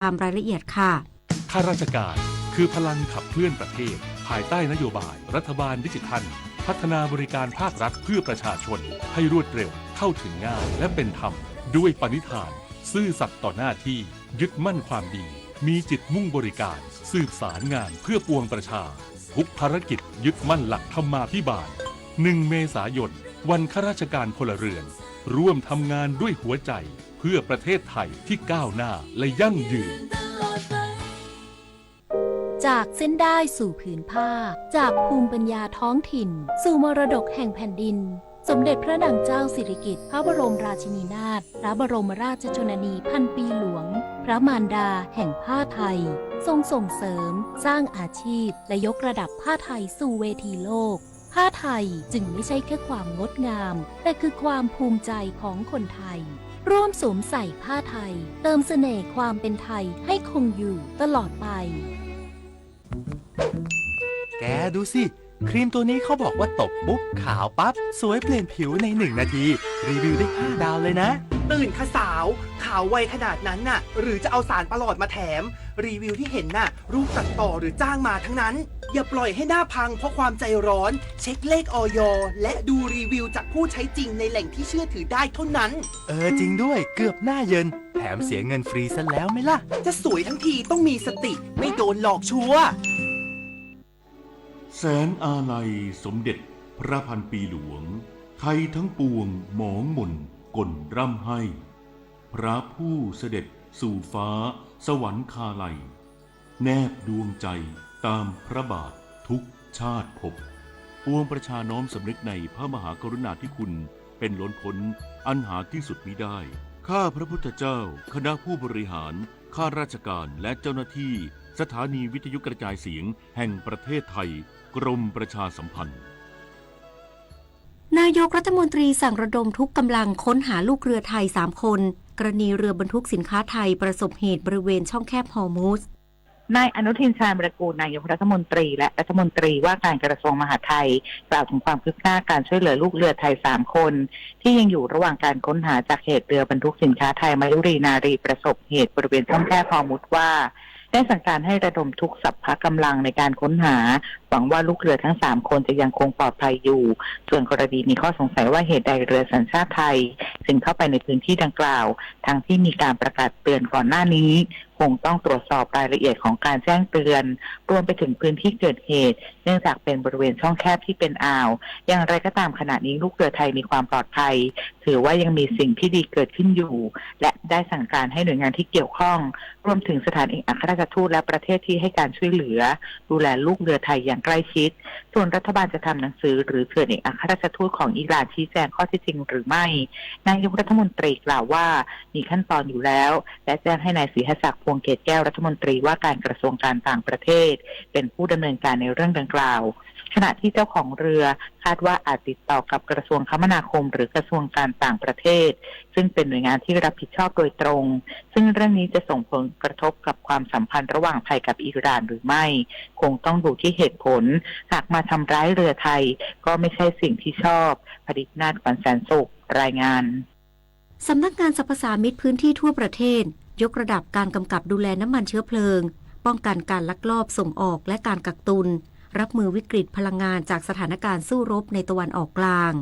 ตามรายละเอียดค่ะ ข้าราชการคือพลังขับเคลื่อนประเทศ ภายใต้นโยบายรัฐบาลดิจิทัล พัฒนาบริการภาครัฐเพื่อประชาชนให้รวดเร็ว เข้าถึงง่าย และเป็นธรรม ด้วยปณิธาน ซื่อสัตย์ต่อหน้าที่ ยึดมั่นความดี มีจิตมุ่งบริการ สืบสารงานเพื่อปวงประชา ทุกภารกิจยึดมั่นหลักธรรมาภิบาล หนึ่งเมษายน วันข้าราชการพลเรือน ร่วมทำงานด้วยหัวใจ เพื่อประเทศไทยที่ก้าวหน้าและยั่งยืน จากเส้นด้ายสู่ผืนผ้า จากภูมิปัญญาท้องถิ่น สู่มรดกแห่งแผ่นดิน สมเด็จพระนางเจ้าสิริกิติ์ พระบรมราชินีนาถ พระบรมราชชนนีพันปีหลวง พระมารดาแห่งผ้าไทย ทรงส่งเสริม สร้างอาชีพ และยกระดับผ้าไทยสู่เวทีโลก ผ้าไทยจึงไม่ใช่แค่ความงดงาม แต่คือความภูมิใจของคนไทย ร่วมสวมใส่ผ้าไทย เติมเสน่ห์ความเป็นไทยให้คงอยู่ตลอดไป แกดูสิ ครีมตัวนี้เขาบอกว่าตบปุ๊บขาวปั๊บ สวยเปลี่ยนผิวในหนึ่งนาที รีวิวได้ห้าดาวเลยนะ ตื่นค่ะสาว ขาวไวขนาดนั้นน่ะ หรือจะเอาสารประหลอดมาแถม รีวิวที่เห็นน่ะ รูปตัดต่อหรือจ้างมาทั้งนั้น อย่าปล่อยให้หน้าพังเพราะความใจร้อน เช็คเลข อย และดูรีวิวจากผู้ใช้จริงในแหล่งที่เชื่อถือได้เท่านั้น เออ จริงด้วย เกือบหน้าเยิน แถมเสียเงินฟรีซะแล้วไหมล่ะ จะสวยทั้งทีต้องมีสติ ไม่โดนหลอกชัวร์ แสนอาลัยสมเด็จพระพันปีหลวง ไทยทั้งปวงหมองหม่นก่นร่ำไห้ พระผู้เสด็จสู่ฟ้าสวรรคาลัย แนบดวงใจตามพระบาททุกชาติภพ ปวงประชาน้อมสำนึกในพระมหากรุณาธิคุณเป็นล้นพ้นอันหาที่สุดมิได้ ข้าพระพุทธเจ้า คณะผู้บริหาร ข้าราชการ และเจ้าหน้าที่ สถานีวิทยุกระจายเสียงแห่งประเทศไทย กรมประชาสัมพันธ์ นายกรัฐมนตรีสั่งระดมทุกกำลังค้นหาลูกเรือไทยสามคน กรณีเรือบรรทุกสินค้าไทยประสบเหตุบริเวณช่องแคบฮอร์มุซ นายอนุทิน ชาญวีรกูร นายกรัฐมนตรี และรัฐมนตรีว่าการกระทรวงมหาดไทย กล่าวถึงความคืบหน้าการช่วยเหลือลูกเรือไทยสามคน ที่ยังอยู่ระหว่างการค้นหาจากเหตุเรือบรรทุกสินค้าไทยมายุรีนารีประสบเหตุบริเวณช่องแคบฮอร์มุซว่า ได้สั่งการให้ระดมทุกสรรพกำลังในการค้นหา หวังว่าลูกเรือทั้งสามคนจะยังคงปลอดภัยอยู่ ส่วนกรณีมีข้อสงสัยว่าเหตุใดเรือสัญชาติไทย จึงเข้าไปในพื้นที่ดังกล่าว ทั้งที่มีการประกาศเตือนก่อนหน้านี้ คงต้องตรวจสอบรายละเอียดของการแจ้งเตือน รวมไปถึงพื้นที่เกิดเหตุ เนื่องจากเป็นบริเวณช่องแคบที่เป็นอ่าว อย่างไรก็ตามขณะนี้ลูกเรือไทยมีความปลอดภัย ถือว่ายังมีสิ่งที่ดีเกิดขึ้นอยู่ และได้สั่งการให้หน่วยงานที่เกี่ยวข้อง รวมถึงสถานเอกอัครราชทูตและประเทศที่ให้การช่วยเหลือ ดูแลลูกเรือไทยอย่างใกล้ชิด ส่วนรัฐบาลจะทำหนังสือหรือเชิญเอกอัครราชทูตของอิหร่านชี้แจงข้อเท็จจริงหรือไม่ นายกรัฐมนตรีกล่าวว่ามีขั้นตอนอยู่แล้ว และแจ้งให้นายศรีหศักดิ์ พวงเกตแก้ว รัฐมนตรีว่าการกระทรวงการต่างประเทศ เป็นผู้ดำเนินการในเรื่องดังกล่าว ขณะที่เจ้าของเรือคาดว่าอาจติดต่อกับกระทรวงคมนาคมหรือกระทรวงการต่างประเทศ ซึ่งเป็นหน่วยงานที่รับผิดชอบโดยตรง ซึ่งเรื่องนี้จะส่งผลกระทบกับความสัมพันธ์ระหว่างไทยกับอิหร่านหรือไม่ คงต้องดูที่เหตุผล หากมาทำร้ายเรือไทย ก็ไม่ใช่สิ่งที่ชอบ ผดิตนาถ ขวัญแสนสุข รายงาน สำนักงานสรรพสามิตพื้นที่ทั่วประเทศ ยกระดับการกำกับดูแลน้ำมันเชื้อเพลิง ป้องกันการลักลอบส่งออกและการกักตุน รับมือวิกฤตพลังงานจากสถานการณ์สู้รบในตะวันออกกลาง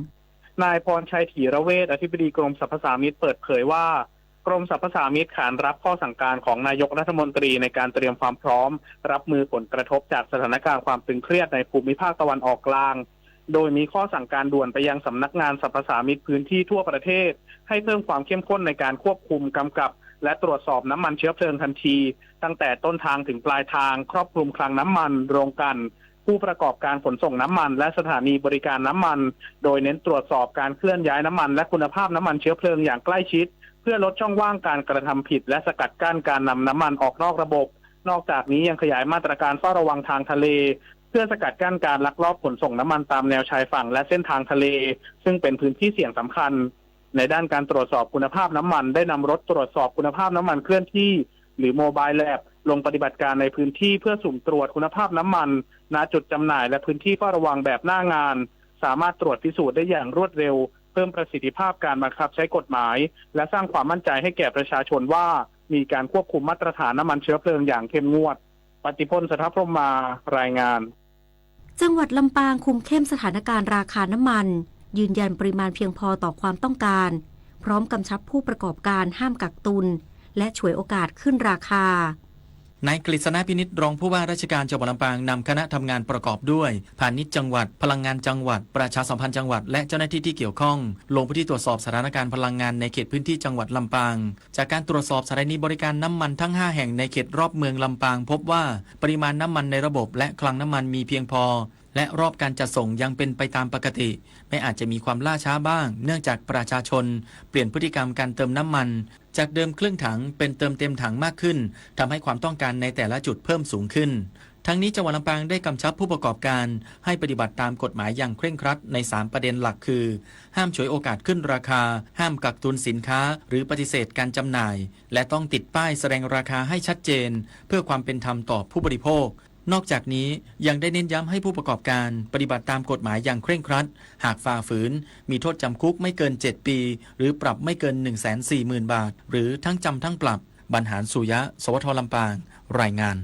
นายพรชัย ถีระเวช อธิบดีกรมสรรพสามิตเปิดเผยว่า กรมสรรพสามิตขานรับข้อสั่งการของนายกรัฐมนตรีในการเตรียมความพร้อม รับมือผลกระทบจากสถานการณ์ความตึงเครียดในภูมิภาคตะวันออกกลาง โดยมีข้อสั่งการด่วนไปยังสำนักงานสรรพสามิตพื้นที่ทั่วประเทศ ให้เพิ่มความเข้มข้นในการควบคุมกำกับ และตรวจสอบน้ำมันเชื้อเพลิงทันที ตั้งแต่ต้นทางถึงปลายทาง ครอบคลุมคลังน้ำมัน โรงกลั่น ผู้ประกอบการขนส่งน้ำมัน และสถานีบริการน้ำมัน โดยเน้นตรวจสอบการเคลื่อนย้ายน้ำมัน และคุณภาพน้ำมันเชื้อเพลิงอย่างใกล้ชิด เพื่อลดช่องว่างการกระทำผิด และสกัดกั้นการนำน้ำมันออกนอกระบบ นอกจากนี้ยังขยายมาตรการเฝ้าระวังทางทะเล เพื่อสกัดกั้นการลักลอบขนส่งน้ำมันตามแนวชายฝั่ง และเส้นทางทะเล ซึ่งเป็นพื้นที่เสี่ยงสำคัญ ในด้านการตรวจสอบคุณภาพน้ำมัน ได้นำรถตรวจสอบคุณภาพน้ำมันเคลื่อนที่ หรือ Mobile Lab ลงปฏิบัติการในพื้นที่เพื่อสุ่มตรวจคุณภาพน้ำมัน ณ จุดจำหน่าย และพื้นที่เฝ้าระวังแบบหน้างาน สามารถตรวจพิสูจน์ได้อย่างรวดเร็ว เพิ่มประสิทธิภาพการบังคับใช้กฎหมาย และสร้างความมั่นใจให้แก่ประชาชนว่า มีการควบคุมมาตรฐานน้ำมันเชื้อเพลิงอย่างเข้มงวด ปฏิพล เสถียรพรหมมา รายงาน จังหวัดลำปางคุมเข้มสถานการณ์ราคาน้ำมัน ยืนยันปริมาณเพียงพอต่อความต้องการ พร้อมกำชับผู้ประกอบการห้ามกักตุน และฉวยโอกาสขึ้นราคา นายกฤษณะ พินิจ รองผู้ว่าราชการจังหวัดลำปางนำคณะทำงานประกอบด้วย พาณิชย์จังหวัด พลังงานจังหวัด ประชาสัมพันธ์จังหวัด และเจ้าหน้าที่ที่เกี่ยวข้อง ลงพื้นที่ตรวจสอบสถานการณ์พลังงานในเขตพื้นที่จังหวัดลำปาง จากการตรวจสอบสถานีบริการน้ำมันทั้งห้าแห่งในเขตรอบเมืองลำปาง พบว่าปริมาณน้ำมันในระบบและคลังน้ำมันมีเพียงพอ และรอบการจัดส่งยังเป็นไปตามปกติ แม้อาจจะมีความล่าช้าบ้าง เนื่องจากประชาชนเปลี่ยนพฤติกรรมการเติมน้ำมัน จากเดิมครึ่งถังเป็นเติมเต็มถังมากขึ้น ทำให้ความต้องการในแต่ละจุดเพิ่มสูงขึ้น ทั้งนี้จังหวัดลำปางได้กำชับผู้ประกอบการให้ปฏิบัติตามกฎหมายอย่างเคร่งครัดในสามประเด็นหลักคือ ห้ามฉวยโอกาสขึ้นราคา ห้ามกักตุนสินค้า หรือปฏิเสธการจำหน่าย และต้องติดป้ายแสดงราคาให้ชัดเจน เพื่อความเป็นธรรมต่อผู้บริโภค นอกจากนี้ยังได้เน้นย้ำให้ผู้ประกอบการปฏิบัติตามกฎหมายอย่างเคร่งครัด หากฝ่าฝืน มีโทษจำคุกไม่เกินเจ็ดปี หรือปรับไม่เกินหนึ่งแสนสี่หมื่นบาท หรือทั้งจำทั้งปรับ บรรหารสุริยะ สวท ลำปาง รายงาน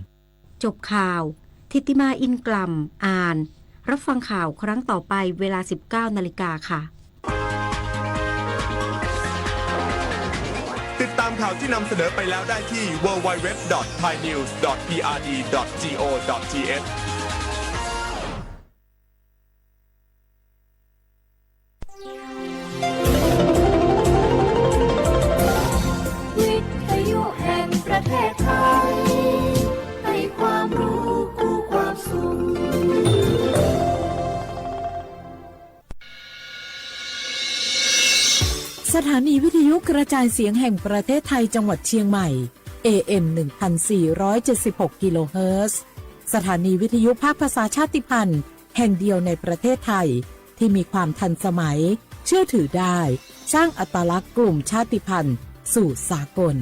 จบข่าว ธิตติมา อินกล่ำ อ่าน รับฟังข่าวครั้งต่อไปเวลา สิบเก้านาฬิกาค่ะ ติดตามข่าวที่นำเสนอไปแล้วได้ที่ ดับเบิลยู ดับเบิลยู ดับเบิลยู ดอท ไทยนิวส์ ดอท พีอาร์ดี ดอท จี โอ ดอท ที เอช วิทยุแห่งประเทศไทย ให้ความรู้คู่ความสุข สถานีวิทยุกระจายเสียงแห่งประเทศไทยจังหวัดเชียงใหม่ เอ เอ็ม หนึ่งพันสี่ร้อยเจ็ดสิบหก กิโลเฮิรตซ์ สถานีวิทยุภาคภาษาชาติพันธุ์แห่งเดียวในประเทศไทย ที่มีความทันสมัย เชื่อถือได้ สร้างอัตลักษณ์กลุ่มชาติพันธุ์สู่สากล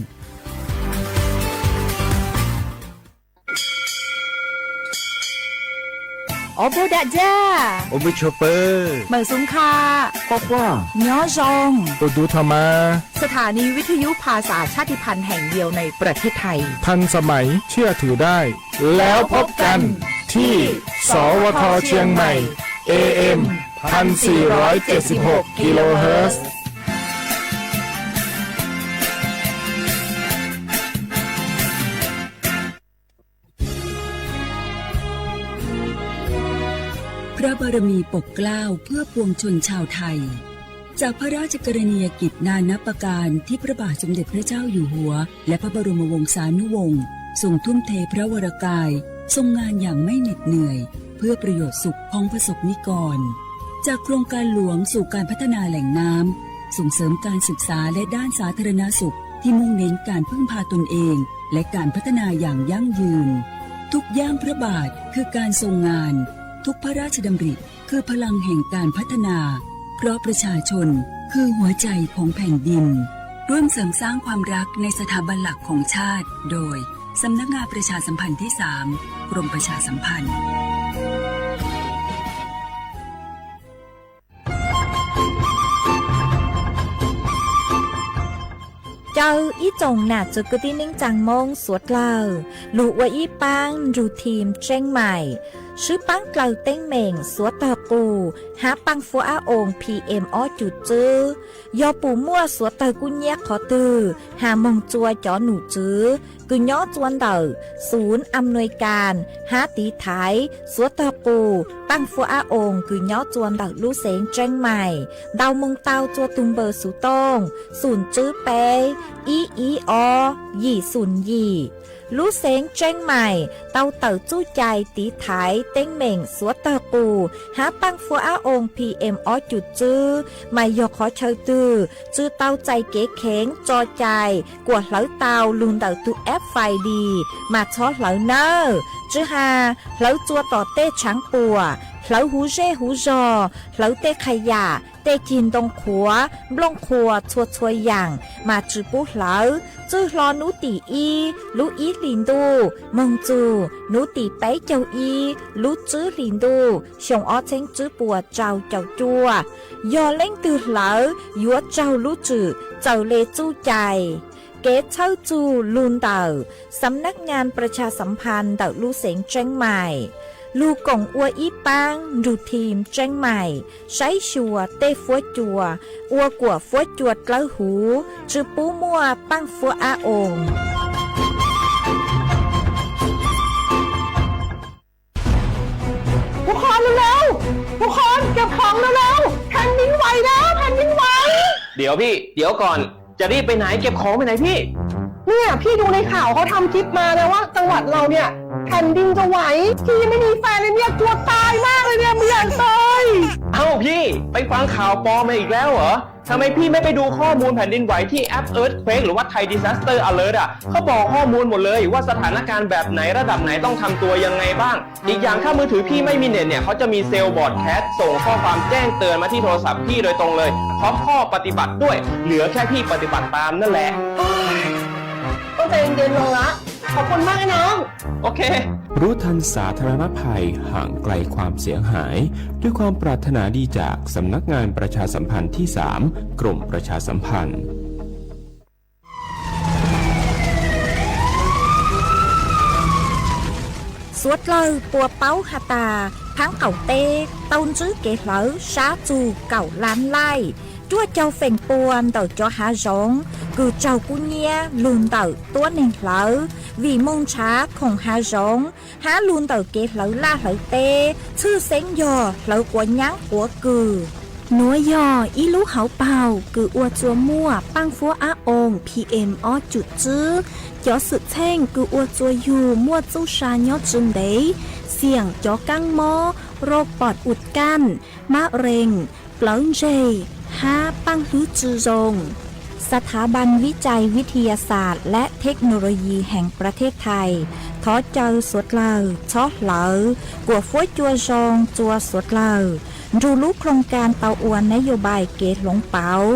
Ua bug dam ja, ua bug chua pw, mawm xub kha, quaj quaj, nyob zoo, ua duv tho mas. สถานีวิทยุภาษาชาติพันธุ์แห่งเดียวในประเทศไทย ทันสมัย เชื่อถือได้ แล้วพบกันที่ สวท เชียงใหม่ เอ เอ็ม พันสี่ร้อยเจ็ดสิบหก กิโลเฮิรตซ์ พระบารมีปกเกล้าเพื่อปวงชนชาวไทย จากพระราชกรณียกิจนานับประการที่พระบาทสมเด็จพระเจ้าอยู่หัว และพระบรมวงศานุวงศ์ ทรงทุ่มเทพระวรกาย ทรงงานอย่างไม่เหน็ดเหนื่อย เพื่อประโยชน์สุขของประสบนิกร จากโครงการหลวงสู่การพัฒนาแหล่งน้ำ ส่งเสริมการศึกษาและด้านสาธารณสุข ที่มุ่งเน้นการพึ่งพาตนเอง และการพัฒนาอย่างยั่งยืน ทุกย่างพระบาทคือการทรงงาน ทุกพระราชดำริคือพลังแห่งการพัฒนา เพราะประชาชนคือหัวใจของแผ่นดิน ร่วมเสริมสร้างความรักในสถาบันหลักของชาติ โดย สำนักงานประชาสัมพันธ์ที่สาม กรมประชาสัมพันธ์ Caw ib tsoom nam txiv kwv tij neej tsaa Moob suav dlawg lug ua ib paab nrug team Tseeb Maim, swb paab dlawg teeb meem suav tawg qus hab paaj fuab ab oos P M ob cum tswb. Yog pum muaj suav tawg kub nyab qhov twg, has moog tsua cov num tswv kws nyob tsua ntawm xum am nuis kas hab tiv thaiv suav tawg qus paaj fuab ab oos kws nyob tsua ntawm lub xeev Tseeb Maim ntau moog tau tsua tug npawb xuv tooj xum tswb peb ib ib ob yim xum yim. Lub xeev Tseeb Maim tau tawm txuj cai tiv thaiv teeb meem suav tawg qus hab paaj fuab ab oos P M ob cum tswb, mas yog qhov chaw twg tsi tau txais kev kheev tso cai kuas hlawv tau lug ntawm tug app Find This mas txhob hlawv nawb. Tsi has hlawv tsua tom tej tshaav puam, hlawv huv zej huv zog, hlawv tej qha yam, tej ceg ntoo qhuav, nplooj qhuas txhua txhua yaam mas tsi pub hlawv. Txwj hlo nub tim ib lub ib hlis ntuj moog txug nub tim peb caug ib lub tswb hlis ntuj xyoo ob txheeb tswb puas rau caum cuaj. Yog leej twg hlawv yuav raug lub tswm txawm le txuj cai. Kev txhawb txug lug ntawm Xam nab nyaas pras tshas xam phas ntawm lub xeev Tseeb Mais, lug koom ua ib paab nrug thim Tseeb Mais saib xyuas tej fuab cua ua kuas fuab cua dlawb huv, tsi pub muaj paaj fuab ab oos. ทุกคนเร็วๆ ทุกคนเก็บของเร็วๆ แผ่นดินไหวแล้ว แผ่นดินไหว เดี๋ยวพี่ เดี๋ยวก่อน จะรีบไปไหน เก็บของไปไหนพี่ เนี่ย พี่ดูในข่าวเขาทำคลิปมานะว่าจังหวัดเราเนี่ย แผ่นดินจะไหว พี่ยังไม่มีแฟนเลยเนี่ย กลัวตายมากเลยเนี่ย ไม่อยากตาย เอ้าพี่ ไปฟังข่าวปลอมมาอีกแล้วเหรอ ทำไมพี่ไม่ไปดูข้อมูลแผ่นดินไหวที่แอป Earthquake หรือว่า Thai Disaster Alert อ่ะ เขาบอกข้อมูลหมดเลยว่าสถานการณ์แบบไหนระดับไหนต้องทำตัวยังไงบ้าง อีกอย่างถ้ามือถือพี่ไม่มีเน็ตเนี่ย เขาจะมีเซลล์ broadcast ส่งข้อความแจ้งเตือนมาที่โทรศัพท์พี่โดยตรงเลย พร้อมข้อปฏิบัติด้วย เหลือแค่พี่ปฏิบัติตามนั่นแหละ ต้องใจเย็นๆ ลงละ ขอบคุณมากนะน้อง โอเค รู้ทันสาธารณภัย ห่างไกลความเสียหาย ด้วยความปรารถนาดีจากสำนักงานประชาสัมพันธ์ที่สาม กรมประชาสัมพันธ์ Suav dlawg puas paub has tas, phab qaum teb tau ntsib kev hlawv sab txug kaum lab laij, ruaj caug feem pua ntawm cov hav zoov kws raug kub nyiab lug ntawm tuab neeg hlawv, vim moog nrhav khoom hav zoov hab lug ntawm kev hlawv laj hlawv teb, tshwj xeeb yog hlawv quav nyaab quav kws. Nuav yog ib lub hauv paug kws ua txua muaj paaj fuab ab oos P M ob cum tswb. Cov xwm txheej kws ua txua yug muaj txuj sa nyob tsi ntev, xiam cov kaab mob, rau pom ua kaj, mab rees, plawv ntseg, hab paaj hlwb tsi zoo. สถาบันวิจัยวิทยาศาสตร์และเทคโนโลยีแห่งประเทศไทย thov caw suav dlawg txhob hlawv kuas fuab cua zoo txua suav dlawg, nrug lub โครงการ tau ua nab yos npais kev hloov pauv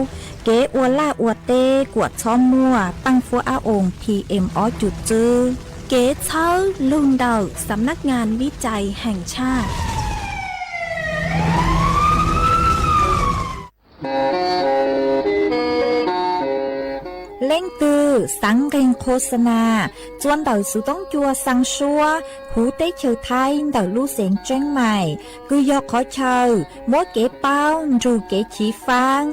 kev ua laj ua teb kuas txhob muaj paaj fuab ab oos P M ob cum tswb. Kev txhawb lug ntawm สำนักงานวิจัยแห่งชาติ Leej twg xaav nqeeg qho xa nas txua ntawm xuv toob cua xaa suab huv teb chaws Thaib ntawm lub xeev Tseeb Mais, kws yog qhov chaw muab kev paub nrug kev chiv faab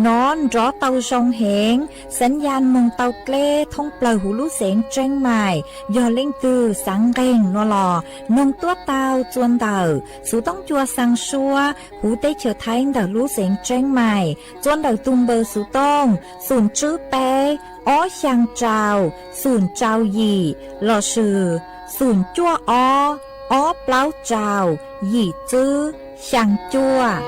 nov nrov tau zoo heev, xaav yas moog tau dleb thoob plawg huv lub xeev Tseeb Mais. Yog leej twg xaav nqeeg nuav los noog tuab tau txua ntawm xuv toob cua xaa suab huv teb chaws Thaib ntawm lub xeev Tseeb Mais, txua ntawm tug npawb xuv tooj xum tswb peb ob xyaa rau xum rau yim lossis xum cuaj ob ob plaub rau yim tswb xyaa cuaj.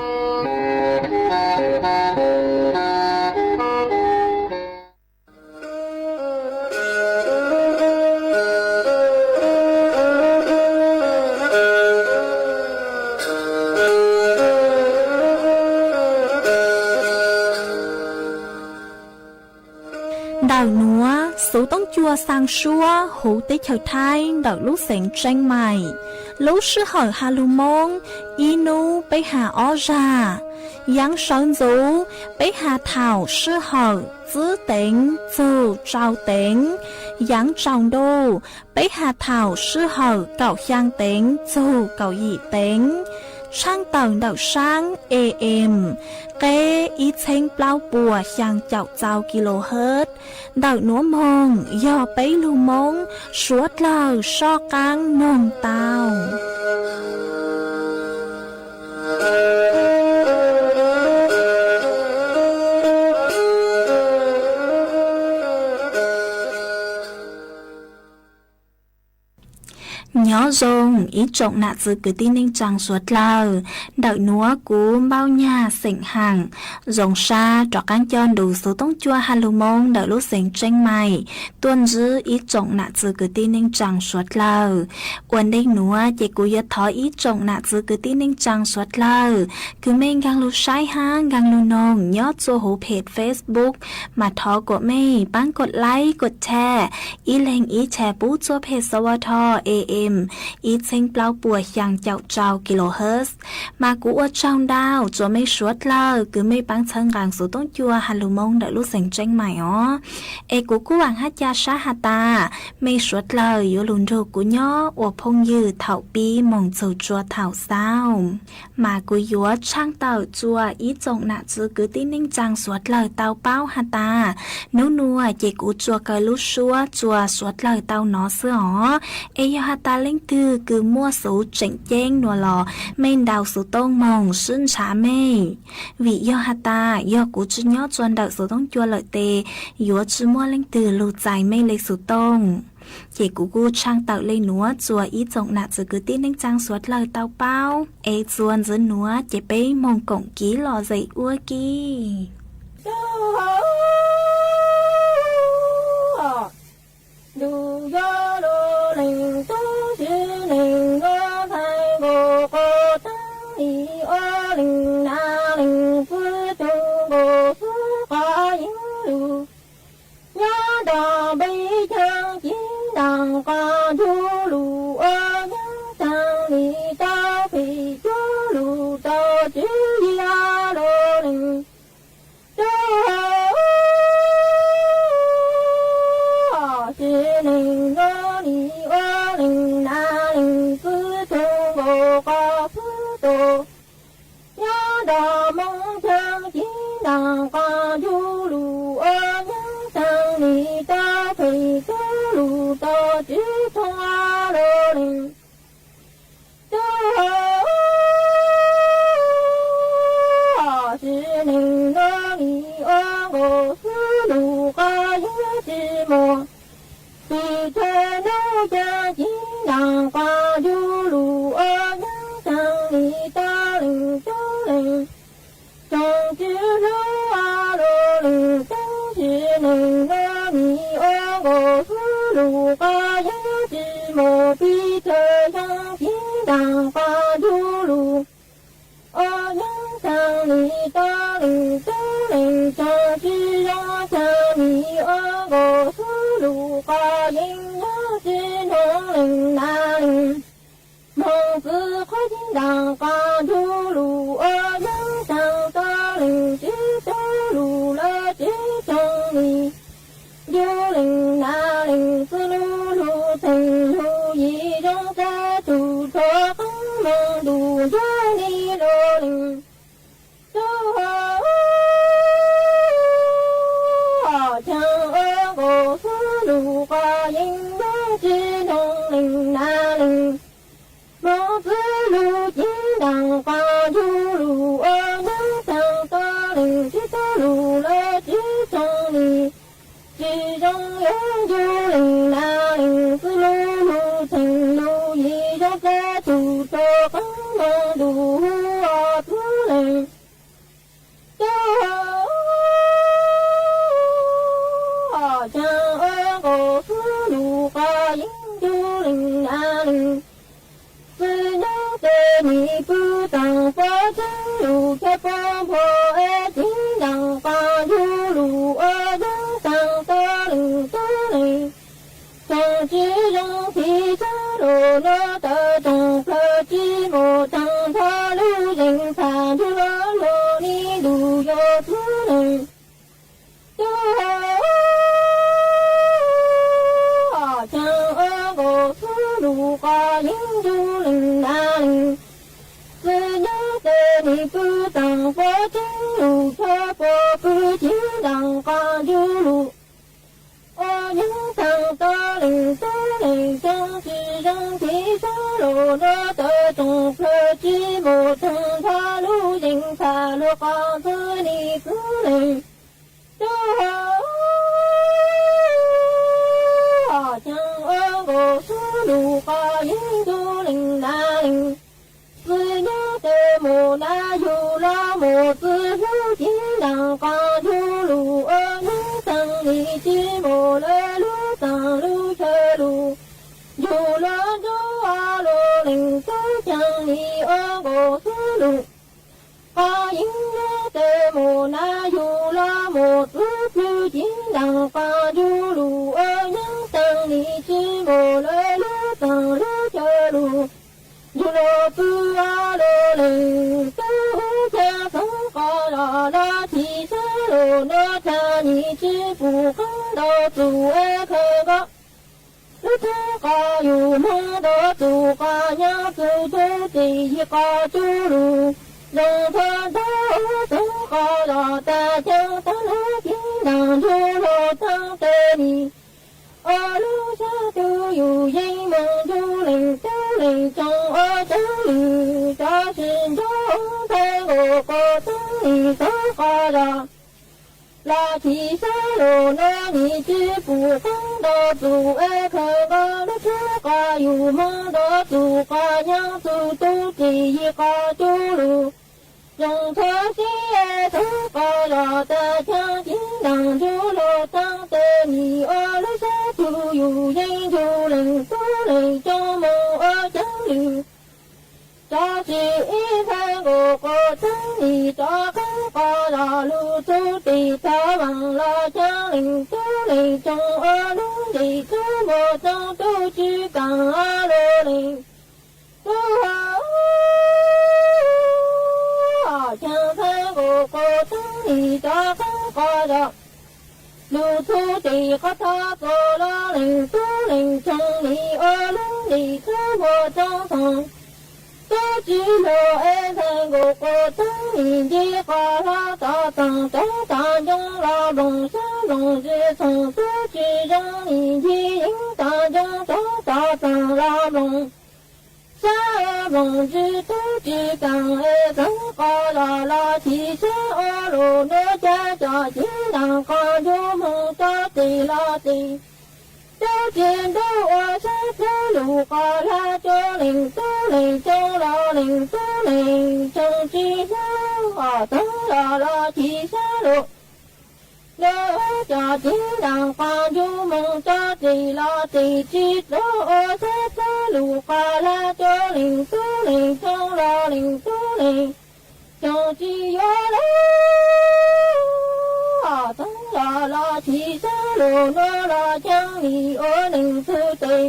Ntawm nuav xuv toob cua xaa suab huv teb chaws Thaib ntawm lub xeev Tseeb Mais, lub sij hawm has lug Moob ib nub peb has ob zag. Yaav sawv ntxuv peb has thaum sij hawm tsib teev txug rau teev. Yaav tsaus ntuj peb has thaum sij hawm kaum xyaa teev txug kaum yim teev. Tshaaj tawm ntawm saab A M, qeb ib txheeb plaub puas xyaa caum txau kilohertz. Ntawm nuav moog yog peb lug Moob suav dlawg soj qaab noog tau. Nyob zoo ib tsoom nam txwv kwv tij neej tsaa suav dlawg. Ntawm nuav kuv Npauj Nyag xeem Haam zoo sab rov qaab coj nrug xuv toob cua has lug Moob ntawm lub xeev Tseeb Mais tuaj ntsib ib tsoom nam txwv kwv tij neej tsaa suav dlawg. Ua ntej nuav ces kuv yuav thov ib tsoom nam txwv kwv tij neej tsaa suav dlawg, kws mej nkaag lug saib hab nkaag lug noog nyob txua huv phem Facebook, mas thov kuas mej paab kod like kod share, ib leeg ib share pub txua phem S W T A M ib txheeb plaub puas xyaa caum rau kilohertz. Mas kuv ua tsaug ntau rua mej suav dlawg kws mej paab txhawb nqaa xuv tooj cua Hallow Moon ntawm lub xeev Tseeb Maim os. Es kuv kuj vaam hab ca sab has tas mej suav dlawg yuav lug nrug kuv nyob ua phooj ywg thaum pib moog txug rua thaum xaus. Mas kuv yuav tshaaj tawm rua ib tsoom nam txwv kwv tij neej tsaa suav dlawg tau paub has tas, nub nua ces kuv tsuas kaw lub suab rua suav dlawg tau nov xwb os. Es yog has tas leej twg kws muaj xuv tseem ceeb nua los mej ntaus xuv tooj moog sib ntshav mej. Vim yog has tas yog kuv tsi nyob rua ntawm xuv tooj cua lawm tes yuav tsi muaj leej twg lug txais mej le xuv tooj. Ces kuv kuj tshaaj tawm le nuav rua ib tsoom nam txwv kwv tij neej tsaa suav dlawg tau paub. Es txuas ntxiv nuav ces peb moog koom kiv lom zem ua ke. Nyob nto peb caug civ ntaam qos ncu lug ua nyob xaa li tau pem cuag lug tau tswv yim lug lees. Tub hau, sis neeg nuav nim ua lees na lees xwb tug nkaus qos xwb tus. Nyob nto Moob Chaw civ ntaam qos ncu lug ua nyob xaa li tau pem cuag lug tau tswv tug lug lees. Tub hau, sis neeg nuav nim ua nkaus xwb lug qos yeej tsi muaj. Pes tsawg nub caag civ ntaam qos ncu lug ua nyob xaa li tau lees tub lees. Tsoom tswv hlub lug lees tub sis neeg nuav nim ua nkaus xwb lug qos yeej tsi muaj. Pes tsawg xyoo civ ntaam qos ncu lug ua nyob xaa li tau lees tub lees. Tsoom tsi zoo xyaa nim ua nkaus xwb lug qos yeej nyob tsi nroo lees na lees. Moog txwv qhov civ ntaam qos ncu lug ua nyob xaa tau lees tswv tug lug lawm tswv tsoom li. Ncu lees na lees xwb lug lug theem lug yim zoo txag tug rua qeeb moog ntuj ncuag li lug lees. Tub hau, caag ua nkaus xwb lug qos yeej nyob tsi nroo lees na lees. Moog txwv lug civ ntaam qos ncu lug ua nyob xaa tau lees tswv tug lug lawm tswv tsoom li. Tsi zoo yuav ncu lees na lees xwb lug lug theem lug yim zoo txag tug rua qeeb moog ntuj hu ua txwv lees. Tub hau, caag ua nkaus xwb lug qos yeej ncu lees na lees. Txwv nyob tes nim pw taag puab tseeb lug chaw puab npua es civ ntaam qos ncu lug ua nyob xaa tau lees tub lees. Tsoom tswv zoo tiv tsab lug nuav tawm tsoom plawg tsi muaj thaam nrho lug zeeg txhaj nrug lug ni ntuj yuav txwv lees. Tub hau, caag ua nkaus xwb lug qos yeej ncu lees na lees. Txwv nyob tes nim pw taag puab tseeb lug chaw puab pw civ ntaam qos ncu lug ua nyob xaa tau lees tub lees. Tsoom tswv zoo tiv tsab lug nuav tawm tsoom plawg tsi muaj thaam nrho lug zeeg txhaj lug qos txwv ni txwv lees. Tub hau, caag ua nkaus xwb lug qos yeej ncu lees na lees. Txwv nyob tes muaj na yug los muaj txwv hlub civ ntaam qos ncu lug ua nyob xaa li tsi muaj lawv lub taag lub chaw lug. Yug los ncu ua lug lees tub caag li ua nkaus xwb lug qos yeej nyob tes muaj na yug los muaj txwv plwg civ ntaam qos ncu lug ua nyob xaa li tsi muaj lawv lub taag lub chaw Pw ua luaj leej tub ua caag xeev qos zog los chim sab lug nuav caag nim tsi pum qeeb ntau txug es khaws nkaus lub txheeb qos yug moog ntau txug qos nyaab txug tub txim yig qos cuj lug. Zoo txhua ntau xeev qos zog tag caag taag lug kiv ntaag nrug lug taag tes nim ua lub sab tug yug yeej moog nrug leej tub leej tsoo ua caag lug. Tov si nrug nthe nkaus quas teeb nim xeev qos zog los chim sab lug nuav nim tsi pum qeeb ntau txug es khaws nkaus lub txheeb qos yug moog ntau txug qos nyaab txug tub txim yig qos cuj lug. Zoo txhua sib es xeev qos zog tag caag kiv ntaag nrug lug taag tes nim ua lub sab tug yug yeej nrug leej tub leej tsoo moog ua caag lug. Tov si ib nthe nkaus quas teeb nim rov qeeb qos zog lug txug tim tog vaam los caag leej tub leej tsoo ua lub ntim tub npua tsoo tub tsi kaam ua luaj leej tub. Caag nthe nkaus quas teeb nim rov qeeb qos zog lug txug tim qos tog txug los leej tub leej tsoo nim ua lub ntim tub npua tsoo txoog tub tsi lug es nthe nkaus quas teeb nim ncig qos hlo tov txoog tov tog ncoo los nplooj sab nplooj zig txoog tub tsi zoo nim ncig yeeb tog ncoo tov tog txoog los nplooj sab nplooj zig tub tsi kaam es xeev qos zog los chim sab ua lug nuav caag cov civ ntaag qos nrug moog tso tes los tes tub tsi ntuj ua sab txhab lug qos hla cuag leej tub leej tsoo los leej tub leej tsoo tsi hlub os teeb los los chim sab lug nuav cov civ ntaag qos nrug moog tso tes los tes tsi txhab ua sab txhab lug qos hla cuag leej tub leej tsoo los leej tub leej tsoo tsi yuav lug os teeb los los chim sab lug nuav los caag nim ua leej txug tes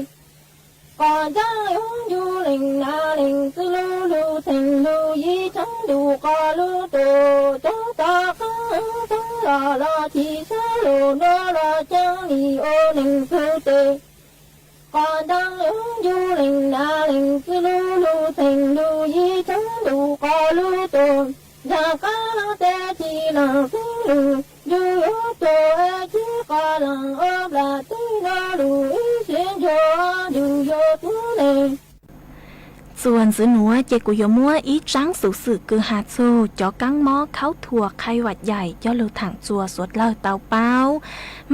qos ntsaab yuav ncu leej nam leej txwj lug lug theem lug yig tshaab lug qos lug tuam tov tog qeeb teeb los los chim sab lug nuav los caag nim ua leej txug tes qos ntsaab yuav ncu leej nam leej txwj lug lug theem lug yig tshaab lug qos lug tuam nraag qaab laag tes chim laag xeeb lug ncu yuav tuam es chim qos laag ua nplam teb nuav lug ib sib ncuag ncu yuav tub leej. Txuas ntxiv nuav ces kuv yuav muab ib tsaab xuv xwm kws has txug cov kaab mob khaub thuas qhai vam yaim coj lug thaam txuas suav dlawg tau paub.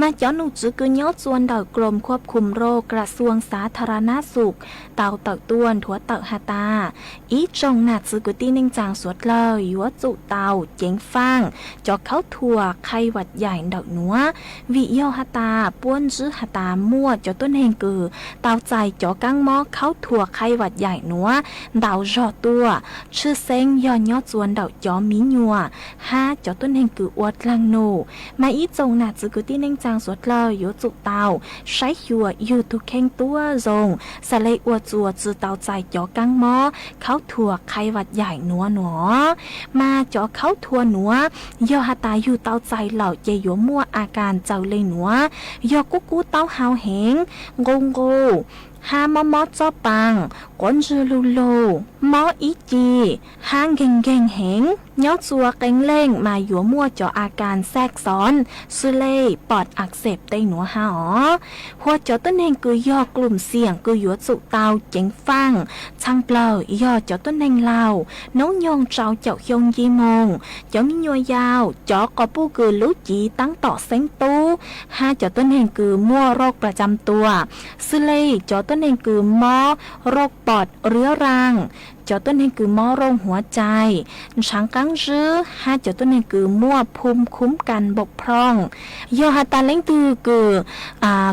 Mas cov nom tswv kws nyob txuas ntawm Krom Khuam Khum Rau Kras Xuas Xav Tha Ra Nab Xum tau tawm tuaj nthuav tawm has tas, ib tsoom nam txwv kwv tij neej tsaa suav dlawg yuav tsum tau ceev faaj cov khaub thuas qhai vam yaim ntawm nuav, vim yog has tas puab ntsib has tas muaj cov tuab neeg kws tau txais cov kaab mob khaub thuas qhai vam yaim nuav ntau zog tuaj, tshwj xeeb yog nyob txuas ntawm cov miv nyuas hab cov tuab neeg kws ua dlaag num. Mas ib tsoom nam txwv kwv tij neej tsaa suav dlawg yuav tsum tau saib xyuas yug tug kheej tuab zoo, xaav le ua txuas tsi tau txais cov kaab mob khaub thuas qhai vam yaim nuav nuav. Mas cov khaub thuas nuav yog has tas yug tau txais lawm ces yuav muaj a kas txawm le nuav, yog kub kub taub hau heev, nqus nqus, hab mob mob txoj paa, quav ntswg lug lug, mob ib ce, hab nkeeg nkeeg heev. Nyob txuas qee leej mas yuav muaj cov a kas xaj xoov, xws le pom ak xeem tej nuav hab os. Hua cov tuab neeg kws yog klum xiam kws yuav tsum tau ceev faaj txhaa plawg yog cov tuab neeg laug, noob nyoog rau caum xyoo nce moog, cov miv nyuas yaus, cov quas puj kws lub civ taab tom xeeb tub, hab cov tuab neeg kws muaj roj plas cam tuas, xws le cov tuab neeg kws mob roj pom riab raaj, cov tuab neeg kws mob roj huav cai, ntshaav qaab zib, hab cov tuab neeg kws muaj phum khum kas npaum phrooj. Yog has tas leej twg kws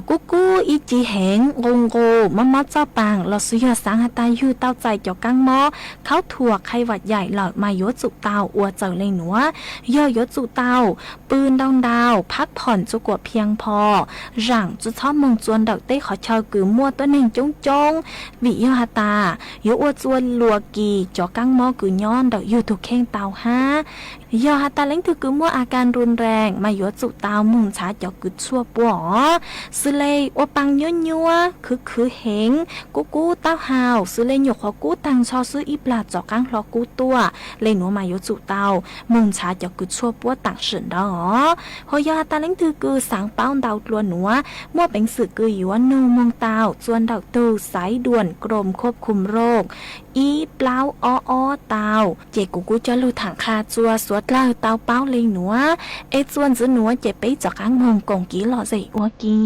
kub kub ib ce heev, nqus nqus, mob mob txoj paa, lossis yog xaav has tas yug tau txais cov kaab mob khaub thuas qhai vam yaim lawm mas yuav tsum tau ua txawm le nuav, yog yuav tsum tau pw ntau ntau, phab phom txua kuam phiaj pho, zaam tsi txhob moog txua ntawm tej qhov chaw kws muaj tuab neeg coob coob, vim yog has tas yuav ua txua luas kis cov kaab mob kws nyob ntawm yug tug kheej tau hab. Yog has tas leej twg kws muaj a kas nrug nrees mas yuav tsum tau moog ntshav cov kws tshuaj pua os. Xws le ua paa nyuab nyuab, khwv khwv heev, kub kub taub hau, xws le nyuam qhuav kub taag nrho xwb ib plag tsom qaab hlo kub tuaj le nuav mas yuav tsum tau moog ntshav cov kws tshuaj puab taam sim ntawd os. Ho yog has tas leej twg kws xaav paub ntau dlua nuav, muaj peev xwm kws yuav nug moog tau txuas ntawm tug xaiv duam krom khob khum rooj ib plaub ob ob tau, ces kuv kuj coj lug thaam qha txuas xuav dlawg tau paub le nuav. Es txuas ntxiv nuav ces peb rov qaab moog koom kiv lom zem ua ke.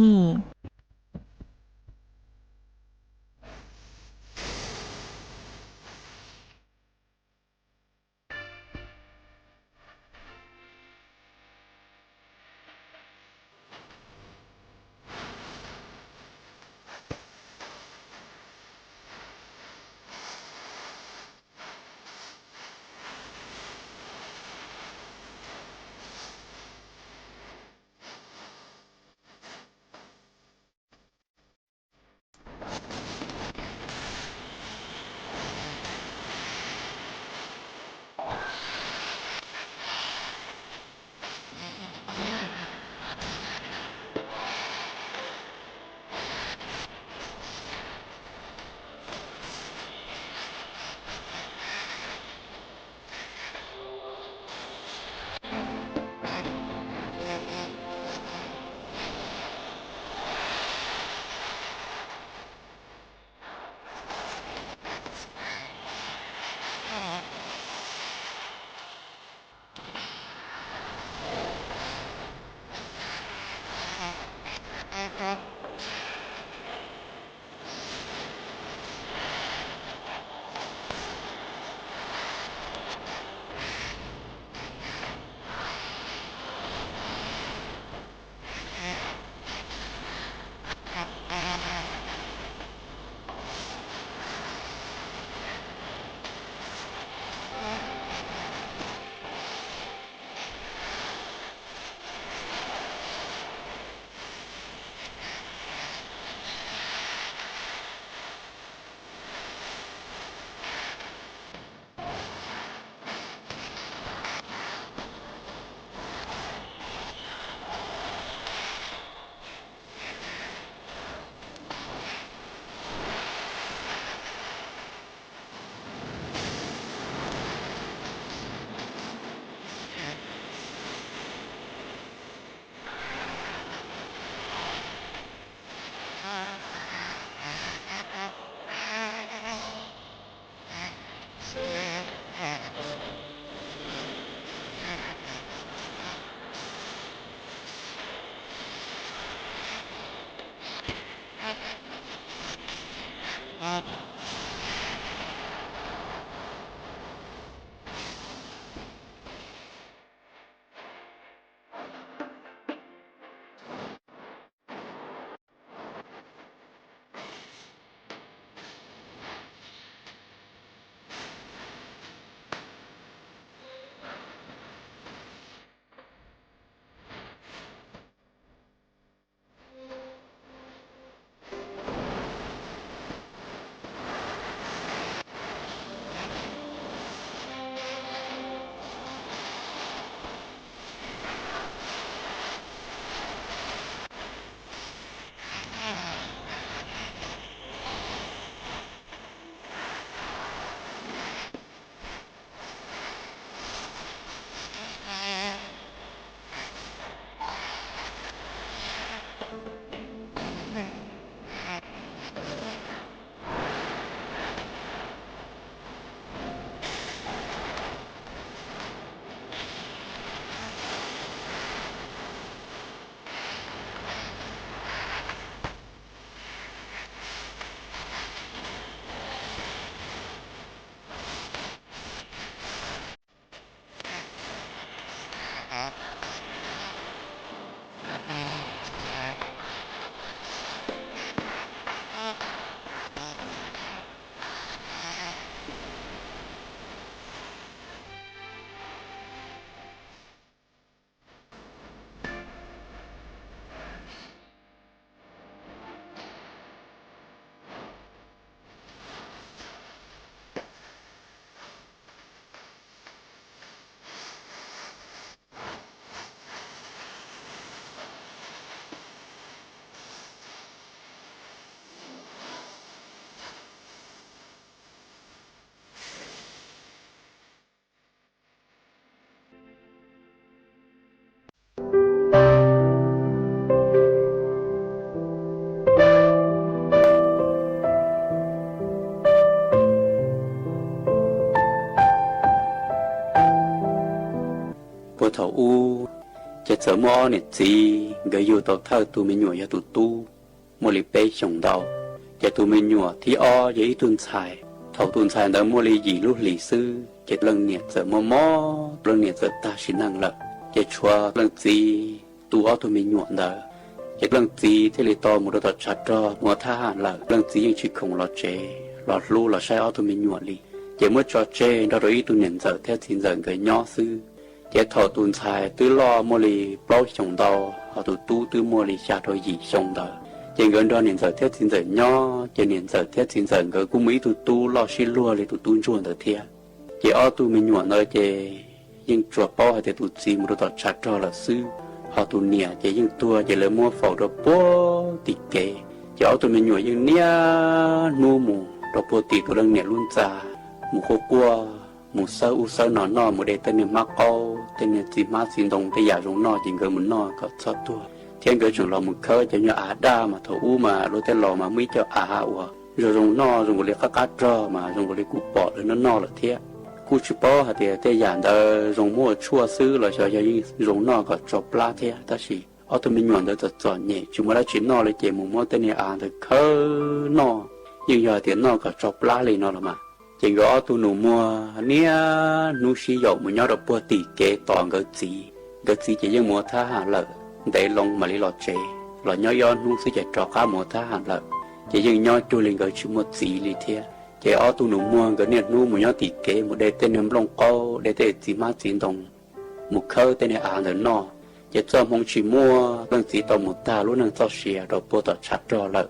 Thaum ub ces txawm muaj ob niam txiv, nkawd yug tau thawj tug me nyuam yog tus tub, muaj li peb xyoos ntau. Ces tus me nyuam thib ob yog ib tug ntxhais. Thaum tus ntxhais ntawd muaj li yim lub hlis xwb ces leej niam txawm mob mob, leej niam txawm tag sim neej lawm. Ces tshuav leej txiv tu ob tug me nyuam ntawd. Ces leej txiv thiaj li tau mus rau tom tshav rog mus ua thab ham lawm, leej txiv yeej tsis khoom los tsev los hlub los saib ob tug me nyuam li. Ces muab tso tseg nrog rau ib tug niam ntxawm thiab txiv ntxawm nkawd nyob xwb. Ces thaum tus ntxhais twb loj muaj li plaub xyoos ntau, ho tus tub twb muaj li xya rau yim xyoo ntawd, ces nkawd nrog niam ntxawm thiab txiv ntxawm nyob. Ces niam ntxawm thiab txiv ntxawm nkawd kuj muaj ib tug tub loj sib luag li tus tub ntsuag ntawd thiab. Ces ob tug me nyuam ntawd ces yeej tsuas paub hais tias tus txiv mus rau tom tshav rog lawm xwb, ho tus niam ces yeej tuag, ces lawv muab faus rau puag tim kev. Ces ob tug me nyuam yeej niaj hnub mus rau puag tim tus leej niam lub ntxa, mus quaj quaj, mus xawb ub xawb no noj, mus de tej niag hmab qaub, tej niag txiv hmab txiv ntoo, tej yam zoo noj ces nkawd mus noj kom txhob tuag. Thiab nkawd tseem los mus khawb cov nyuag av daj mas thaum ub mas luag tej laus mas muaj ib co av uas zoo zoo noj, zoo nkaus li qab qab rog mas zoo nkaus li kuv pom lawv noj noj lawm thiab. Kuj tsis paub hais tias tej yam ntawd zoo muab ua tshuaj xwb los xyov yog yeej zoo noj kom tsau plab thiab, tab sis ob tug me nyuam ntawd txom txom nyem tsis muaj dab tsi noj li ces mus muab tej niag av ntawd khawb noj, yeej yog hais tias noj kom tsau plab li no los mas. Ces nkawd ob tug nus muag niaj hnub sib yaum mus nyob rau puag tim kev tos nkawd txiv. Nkawd txiv ces yeej mus ua thab ham lawm, ntev loo mam li los tsev, los nyob ib ob hnub xwb ces rov qab mus ua thab ham lawm. Ces yeej nyob cuag li nkawd tsis muaj txiv li thiab. Ces ob tug nus muag nkawd niaj hnub mus nyob tim kev mus de tej niag nplooj qaub, de tej txiv hmab txiv ntoo, mus khawb tej niag av ntawd noj. Ces txoj hmoov tsis muaj, leej txiv tau mus tag lub neej txoj sia rau puag tom tshav rog lawm.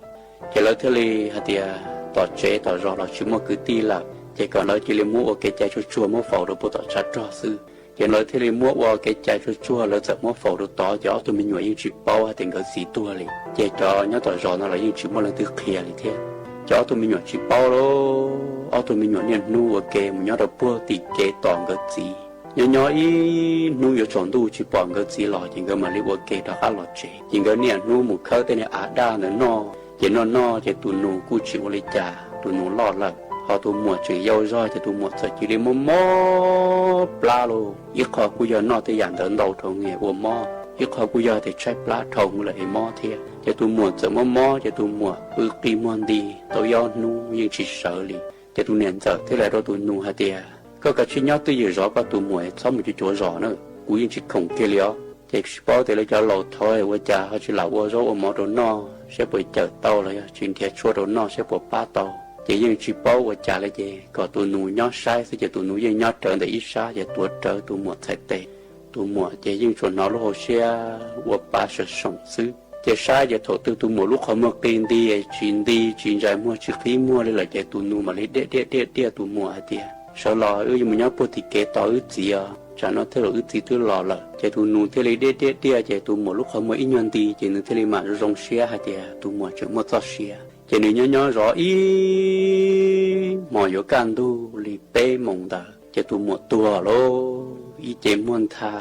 Ces lawv thiaj li hais tias tom tsev tom zos los tsis muaj kwv tij lawm, ces kom lawv cia li muab ua kev cai tsuag tsuag muab faus rau puag tom tshav rog xwb. Ces lawv thiaj li muab ua kev cai tsuag tsuag, lawv txawm muab faus rau tod, ces ob tug me nyuam yeej tsis paub hais tias nkawd txiv tuag li. Ces cov nyob tom zos no los yeej tsis muaj leej twg qhia li thiab. Ces ob tug me nyuam tsis paub lauj, ob tug me nyuam niaj hnub ua ke mus nyob rau puag tim kev tos nkawd txiv. Nyob nyob ib hnub yuav tsaus ntuj tsis pom nkawd txiv los, ces nkawd mam li ua ke rov qab los tsev. Ces nkawd niaj hnub mus khawb tej niag av daj ntawd noj. Ces noj noj ces tus nus kuj tsis ua li cas, tus nus loj lawm, ho tus muam tseem yau zog, ces tus muam txawm cia li mob mob plab lauj. Ib qho kuj yog noj tej yam ntawd ntau dhau ne ua mob, ib qho kuj yog tias tshaib plab dhau lawm es mob thiab. Ces tus muam txawm mob mob, ces tus muam pw qi muag nti tau ib ob hnub yeej tsis sawv li. Ces tus niam ntxawm thiaj li hais rau tus nus hais tias, koj kav tsij nyob twj ywm zov koj tus muam, txhob mus cuav cuav zos na, kuv yeej tsis khoom kiag li os. Ces tsis paub tias lawv cov laus thov ua cas ho tsis lam ua zaub ua mov rau noj saib puas cawm tau los yog tsis nrhiav tshuaj rau noj saib puas pab tau. Ces yeej tsis paub ua cas li, ces kom tus nus nyob saib xwb, ces tus nus yeej nyob rawv ntawm ib sab, ces tuav rawv tus muam txhais tes. Tus muam ces yeej tsuas hnov lub hauv siab ua pa sawv soom xwb. Ces saib ces thaum twg tus muam lub qhov muag qi nti, tsis nti, tsis ntsais muag, tsis qhib muag li lawm, ces tus nus mam li diaj diaj diaj diaj tus muam hais tias, sawv los, wb yuav mus nyob puag tim kev tos wb txiv os, tsam no thiaj los wb txiv twb los lawm. Ces tus nus thiaj li diaj diaj diaj, ces tus muam lub qhov muag ib nyuag nti, ces nws thiaj li mam zoo siab hais tias tus muam tseem muaj txoj sia. Ces nws nyob nyob zov ib hmos yuav kaj ntug li peb moos ntawd, ces tus muam tuag lauj. Ib ce muag ntha,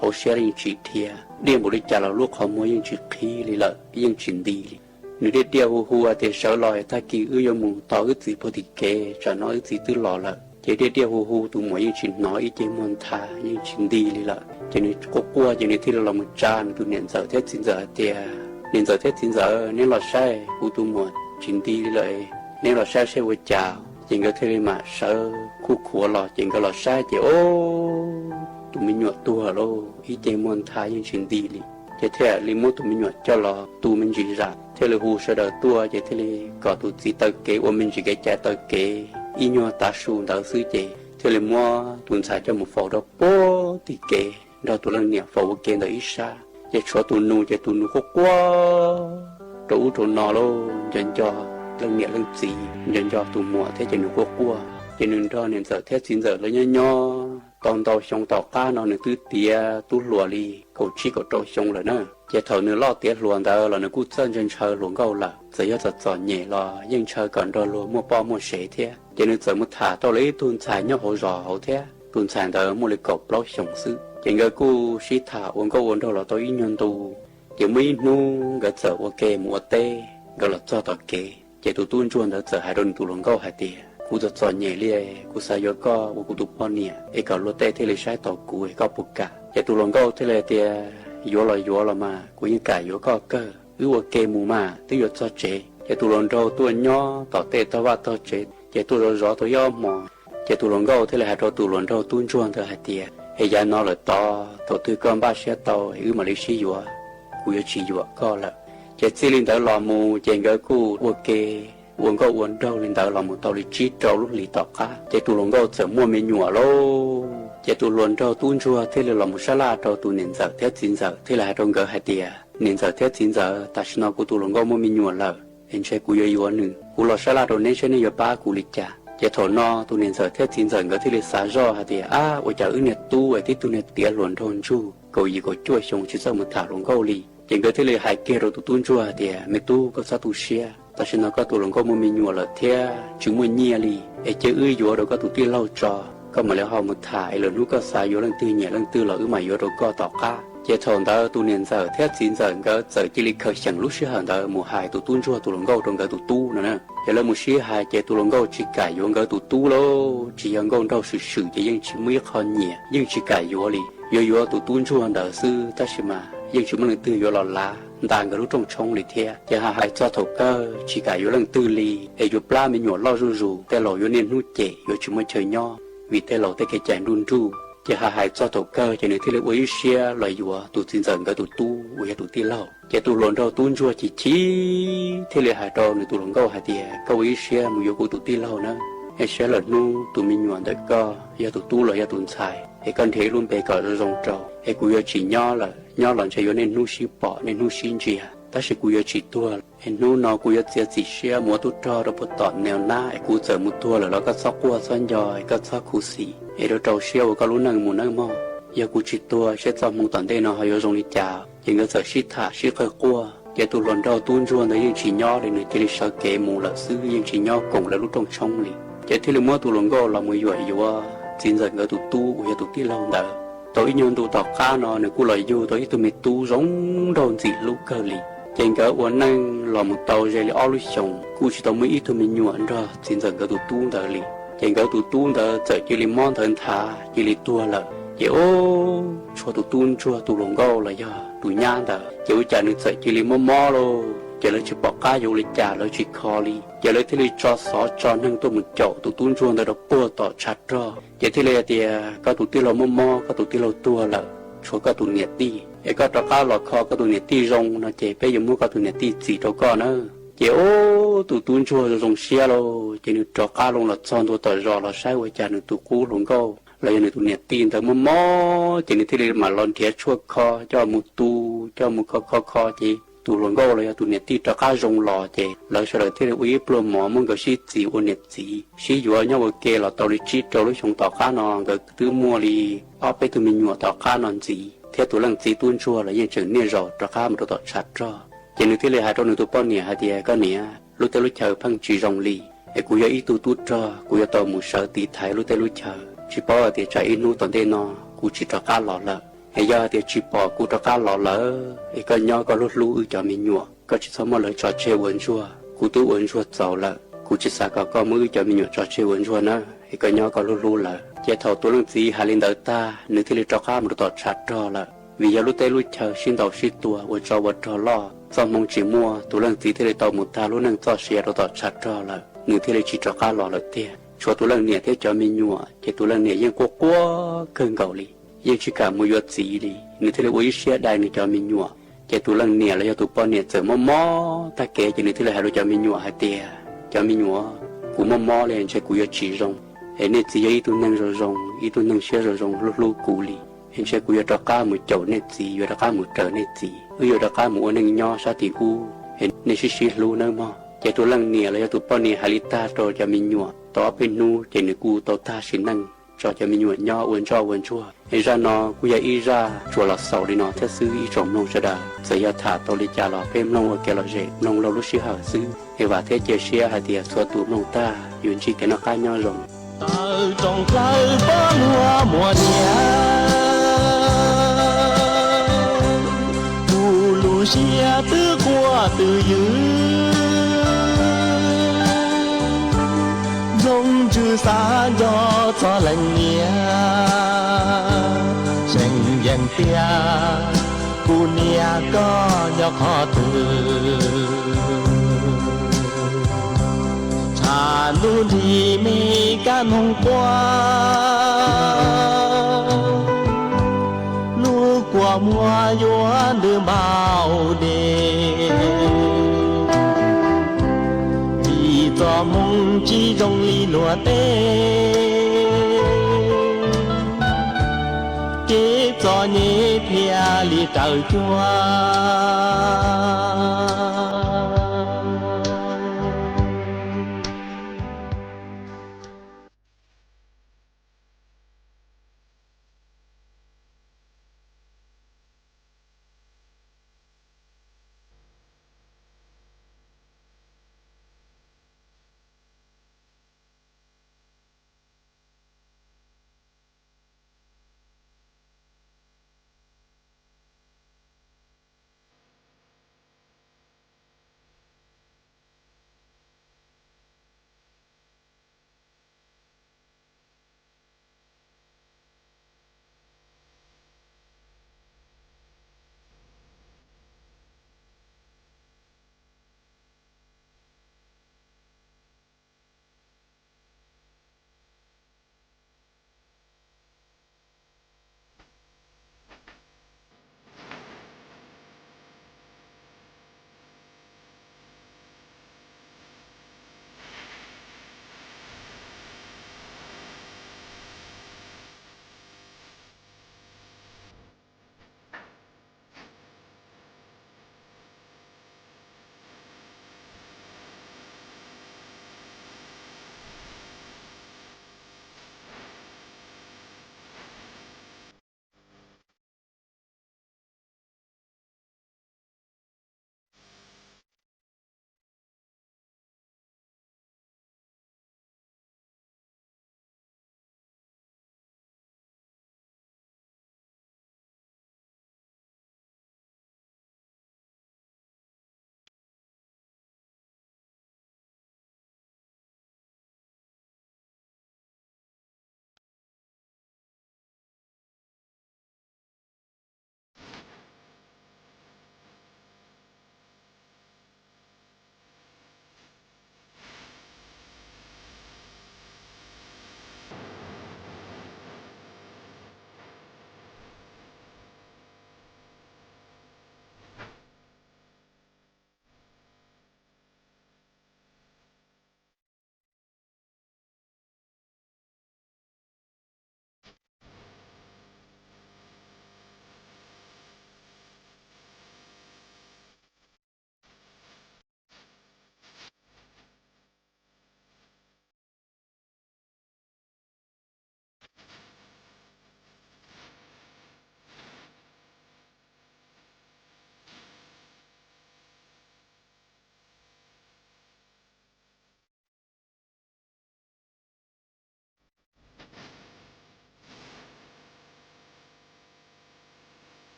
hauv siab yeej tsis dhia, diaj npaum li cas los lub qhov muag yeej tsis qhib li lawm, yeej tsis nti li. Nws diaj diaj hu hu tias, sawv los, tag kis wb yuav mus tos wb txiv puag tim kev, tsam no wb txiv twb los lawm. Ces diaj diaj hu hu, tus muam yeej tsis hnov, ib ce muag ntha yeej tsis nti li lawm. Ces nws quaj quaj, ces nws thiaj li los mus tsa nws tus niam ntxawm thiab txiv ntxawm hais tias, niam ntxawm thiab txiv ntxawm, neb los saib, kuv tus muam tsis nti li lawm, neb los saib saib ua cas. Ces nkawd thiaj li mam sawv khuj khuav los, ces nkawd los saib ces, o, tus me nyuam tuag lauj, ib ce muag ntha yeej tsis nti li. Ces thiaj li muab tus me nyuam coj los tu me ntsis zam, thiaj li hu sawv daws tuaj, ces thiaj li kom tus txiv taw kev ua me ntsis kev cai taw kev ib nyuag tav su ntawd xwb, ces thiaj li muab tus ntxhais coj mus faus rau puag tim kev, nrog tus leej niam faus ua ke ntawm ib sab. Ces tshuav tus nus, ces tus nus quaj quaj rau ub rau no lauj, nco nco leej niam leej txiv, nco nco tus muam thiab, ces nws quaj quaj. Ces nws nrog niam ntxawm thiab txiv ntxawm lawv nyob nyob tau ntau xyoo tom qab no, nws twb tiav tub hluas li kaum tsib kaum rau xyoo lawm na. Ces thaum nws loj tiav hluas ntawd los nws kuj txawj ntshaw ntshaw hluas nkauj lawm, txawm yog txom txom nyem los yeej ntshaw kom nrog luag muaj poj muaj sev thiab. Ces nws txawm mus tham tau lawv ib tug ntxhais nyob hauv zos hauv thiab, tus ntxhais ntawd muaj li kaum plaub xyoos xwb. Ces nkawd kuj sib tham ua nkauj ua nraug los tau ib nyuag ntu. Ces muaj ib hnub nkawd txawm ua ke mus ua teb, nkawd los txog tom kev, ces tus tub ntsuag ntawd txawm hais rau nws tus hluas nkauj hais tias, kuv txom txom nyem li, kuv xav yuav koj ua kuv tus poj niam es kom luag tej thiaj li saib taus kuv, koj puas kam? Ces tus hluas nkauj thiaj li tias, Yuav los yuav los mas, kuv yeej kam yuav koj kawg, wb ua ke mus mas, twb yuav txog tsev. Ces tus hluas nraug tuaj nyob tom tej tog vaj tog tsev, ces tuaj zov zov tau ib ob hmos. Ces tus hluas nkauj thiaj li hais rau tus hluas nraug tub ntsuag ntawd hais tias, Es yav no lawm tod, thaum twg koj npaj siab tau es wb mam li sib yuav, kuv yuav tsis yuam koj lawm. Ces txij li ntawd los mus ces nkawd kuj ua ke ua nkauj ua nraug li ntawd los mus tau li tsib rau lub hlis tom qab, ces tus hluas nkauj txawm muaj me nyuam lauj. Ces tus hluas nraug tub ntsuag thiaj li los mus sab laj rau tus niam ntxawm thiab txiv ntxawm thiaj li hais rau nkawd hais tias, Niam ntxawm thiab txiv ntxawm, tam sim no kuv tus hluas nkauj muaj me nyuam lawm, es ntshe kuv yuav yuav nws, kuv los sab laj rau neb saib neb yuav pab kuv li cas. Ces thaum no tus niam ntxawm thiab txiv ntxawm nkawd thiaj li xav zoj hais tias, Ab, ua cas wb niag tub es tib tug niag tiav hluas nraug ntsug kaum yim kaum cuaj xyoo tsis txawj mus tham hluas nkauj li. Ces nkawd thiaj li hais kiag rau tus tub ntsuag hais tias, Me tub, koj txhob tu siab, tam sim no koj tus hluas nkauj muaj me nyuam lawm thiab tsis muaj nyiaj li, es cia wb yuav rau koj tus tij laug tso, koj mam li ho mus tham es lwm hnub koj xav yuav leej twg nyiam leej twg los wb mam yuav rau koj tom qab. Ces thaum ntawd tus niam ntxawm thiab txiv ntxawm nkawd txawm cia li khaws xyeem lub sij hawm ntawd mus hais tus tub ntsuag tus hluas nkauj rau nkawd tus tub no na. Ces lawv mus sib hais ces tus hluas nkauj tsis kam yuav nkawd tus tub lauj, tsis yog nkauj nraug swm swm ces yeej tsis muaj ib qho nyiam, yeej tsis kam yuav li. Yuav yuav tus tub ntsuag ntawd xwb tab sis mas yeej tsis muaj leej twg yuav los lav nta nkawd lub rooj tshoob li thiab. Ces hais hais txog thaum kawg tsis kam yuav leej twg li, es yuav plab me nyuam loj zuj zus, tej laus yuav niaj hnub cem yuav tsis muaj chaw nyob vim tej laus tej kev cai nruj nruj. Ces hais hais txog thaum kawg ces nws thiaj li ua ib siab los yuav tus txiv ntxawm nkawd tus tub uas yog tus tij laug. Ces tus hluas nraug tub ntsuag chim chim thiaj li hais rau nws tus hluas nkauj hais tias, Koj ua ib siab mus yuav kuv tus tij laug na, es saib lwm hnub tus me nyuam ntawm koj yog tus tub los yog tus ntxhais, es koj nrhiav ib lub npe kom zoo zoo rau, es kuv yuav tsis nyob lawm, nyob los ntshe yuav niaj hnub sib pom niaj hnub sib ntsia, tab sis kuv yuav tsis tuag. Es hnub no kuv yuav txiav txim siab mus ua tub rog rau puag tom nev nab, es kuv txawm mus tuag lawm los koj txhob quaj txhob nco, es koj txhob khuv xim, es rau rau siab ua koj lub neej mus nawb mog. Yog kuv tsis tuag seb txoj hmoo tom ntej no ho yuav zoo li cas. Ces nkawd txawm sib tham sib qawg quaj, ces tus hluas nraug tub ntsuag ntawd yeej tsis nyob li, nws cia li sawv kev mus lawm xwb, yeej tsis nyob koom lawv lub rooj tshoob li. Ces thiaj li muab tus hluas nkauj los mus yuam yuav txiv ntxawm nkawd tus tub uas yog tus tij laug ntawd. Tau ib nyuag ntu tom qab no nws kuj los yug tau ib tug me tub zoo nraug ntxim hlub kawg li. Ces nkawd ua neej los mus tau ze li ob lub xyoos kuj tsis tau muaj ib tug me nyuam nrog txiv ntxawm nkawd tus tub ntawd li. Ces nkawd tus tub ntawd txawm cia li mob ntawd nthav cia li tuag lawm. Ces ub, tshuav tus tub ntsuag tus hluas nkauj los yog tus nyab ntawd, ces ua cas nws txawm cia li mob mob lauj. Ces lawv tsis pom qab yuav ua li cas, lawv tsis kho li, ces lawv thiaj li tso xov tso neeg tuaj mus caum tus tub ntsuag ntawd rau puag tom tshav rog. Ces thiaj li hais tias, Koj tus tij laug mob mob, koj tus tij laug tuag lawm, tshuav koj tus niam tij, es koj rov qab los kho koj tus niam tij zoo no ces peb yuav muab koj tus niam tij txis rau koj nawb. Ces ub, tus tub ntsuag zoo zoo siab lauj, ces nws rov qab loo los txog ntua tom zos los saib ua cas nws tus qub hluas nkauj los yog nws tus niam tij ntawd mob mob, ces nws thiaj li mam los nrhiav tshuaj kho coj mus tu, coj mus kho kho kho, ces tus hluas nkauj los yog tus niam tij rov qab zoo los, ces lawv sawv daws thiaj li ua ib pluag mov muab nkawd sib txis ua niam txiv sib yuav nyob ua ke los tau li tsib rau lub xyoo tom qab no, nkawd twb muaj li ob peb tug me nyuam tom qab no ntxiv, thiab tus leej txiv tub ntsuag los yeej tseem niaj zaus rov qab mus rau tom tshav rog. Ces nws thiaj li hais rau nws tus poj niam hais tias, Koj niam, lub teb lub chaw pheej tsis zoo li, es kuv yog ib tug tub rog, kuv yuav tau mus sawv tiv thaiv lub teb lub chaw, tsis paub hais tias tsam ib hnub tom ntej no kuv tsis rov qab los lawm. Es yog hais tias tsis pom kuv rov qab los lawm, es koj nyob koj hlub hlub wb cov me nyuam, koj tsis txhob muab lawv tso tseg ua ntsuag. Kuv twb ua ntsuag txaus lawm, kuv tsis xav kom koj muab wb cov me nyuam tso tseg ua ntsuag nawb, es koj nyob koj hlub hlub lawv. Ces thaum tus leej txiv hais li ntawd tag, nws thiaj li rov qab mus rau tom tshav rog lawm. Vim yog lub teb lub chaw sib ntaus sib tua ua tsov ua rog loj, txoj hmoo tsis muaj, tus leej txiv thiaj li tau mus tag lub neej txoj sia rau tom tshav rog lawm, nws thiaj li tsis rov qab los lawm tiag. Tshuav tus leej niam thiab cov me nyuam, ces tus leej niam yeej quaj quaj kawg nkaus li, yeej tsis kam mus yuav txiv li, nws thiaj li ua ib siab dai nws cov me nyuam. Ces tus leej niam los yog tus poj niam txawm mob mob tag kev, ces nws thiaj li hais rau cov me nyuam hais tias, Cov me nyuam, kuv mob mob li ntshe kuv yuav tsis zoo, es nej txiv yog ib tug neeg zoo zoo, ib tug neeg siab zoo zoo hlub hlub kuv li, es ntshe kuv yuav rov qab mus caum nej txiv, yuav rov qab mus raws nej txiv, wb yuav rov qab mus ua neej nyob sab tim ub, es nej sib sib hlub nawb mog. Ces tus leej niam los yog tus poj niam hais li tag rau cov me nyuam, tau ob peb hnub ces nws kuj tau tag sim neej tso cov me nyuam nyob ua ntsoj ua ntsuag. Es zaj no kuj yog ib zaj tsuas los xaus li no thiab xwb ib tsoom mloog sawv daws. Txawm yog tham tau li cas los peb mloog ua kev lom zem mloog laug lub sij hawm xwb. Es vam thiab cia siab hais tias txhua tus mloog tag yuav ntsib kev noj qab nyob zoo. Tawm rooj plaws pob luag muag niam, kuv lub siab twb quaj twb ywg. Nplooj ntswg xav nco txog leej niam, seem Tias kuv niam koj nyob qhov twg? Tshav ntuj nrig me kab noog quaj, lub kua muag yuav ntws npau dej. Vim txoj hmoo tsis zoo li luag tej, kev txom nyem thiaj li raws cuag.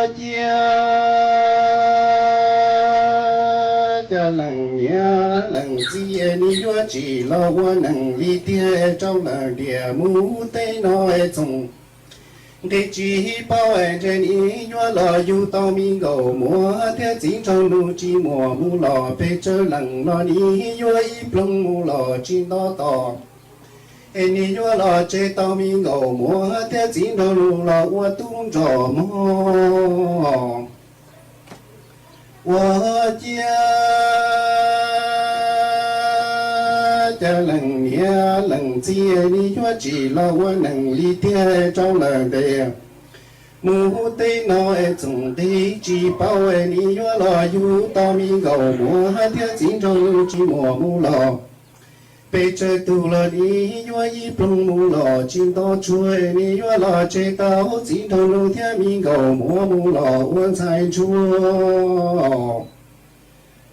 Ua ciav, cas leej niam leej txiv es nws yuav tsis los ua neej li tiag rau lawm tiag. Mus teb no es txoov nqi tsis paub es ntshe nws yuav los yug tau me nkauj muam thiab txiv nraug nus tsis muaj mus los pes tsawg leej los nws yuav ib ploog mus los tsis nto tos. Es nws yuav los tseg tau me nkauj muam thiab txiv nraug nus los ua tub nrog mog. Ua ciav, cas leej niam leej txiv nws yuav tsis los ua neej li tiag rau lawm tiag. Mus teb no es txoov nqi tsis paub es nws yuav los yug tau me nkauj muam thiab txiv nraug nus tsis muaj mus los pes tsawg tus los nws yuav ib ploog mus los tsis nto tsuag. Nws yuav los tseg tau txiv nraug nus thiab me nkauj muam mus los ua ntxhais ntsuag.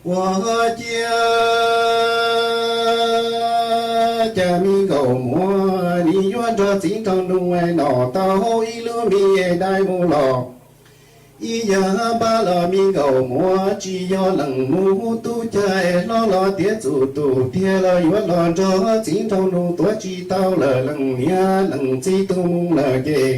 Ua ciav, cas me nkauj muam nws yuav nrog txiv nraug nus es noj tau ib lub me dais mus los ib yam npab los me nkauj muam tsis yog leej mus tub cag es hlob los tiav txum tus tiag los yuav los nrog txiv nraug nus tuav tsis tau lawm leej niam leej txiv tus mus lawm ces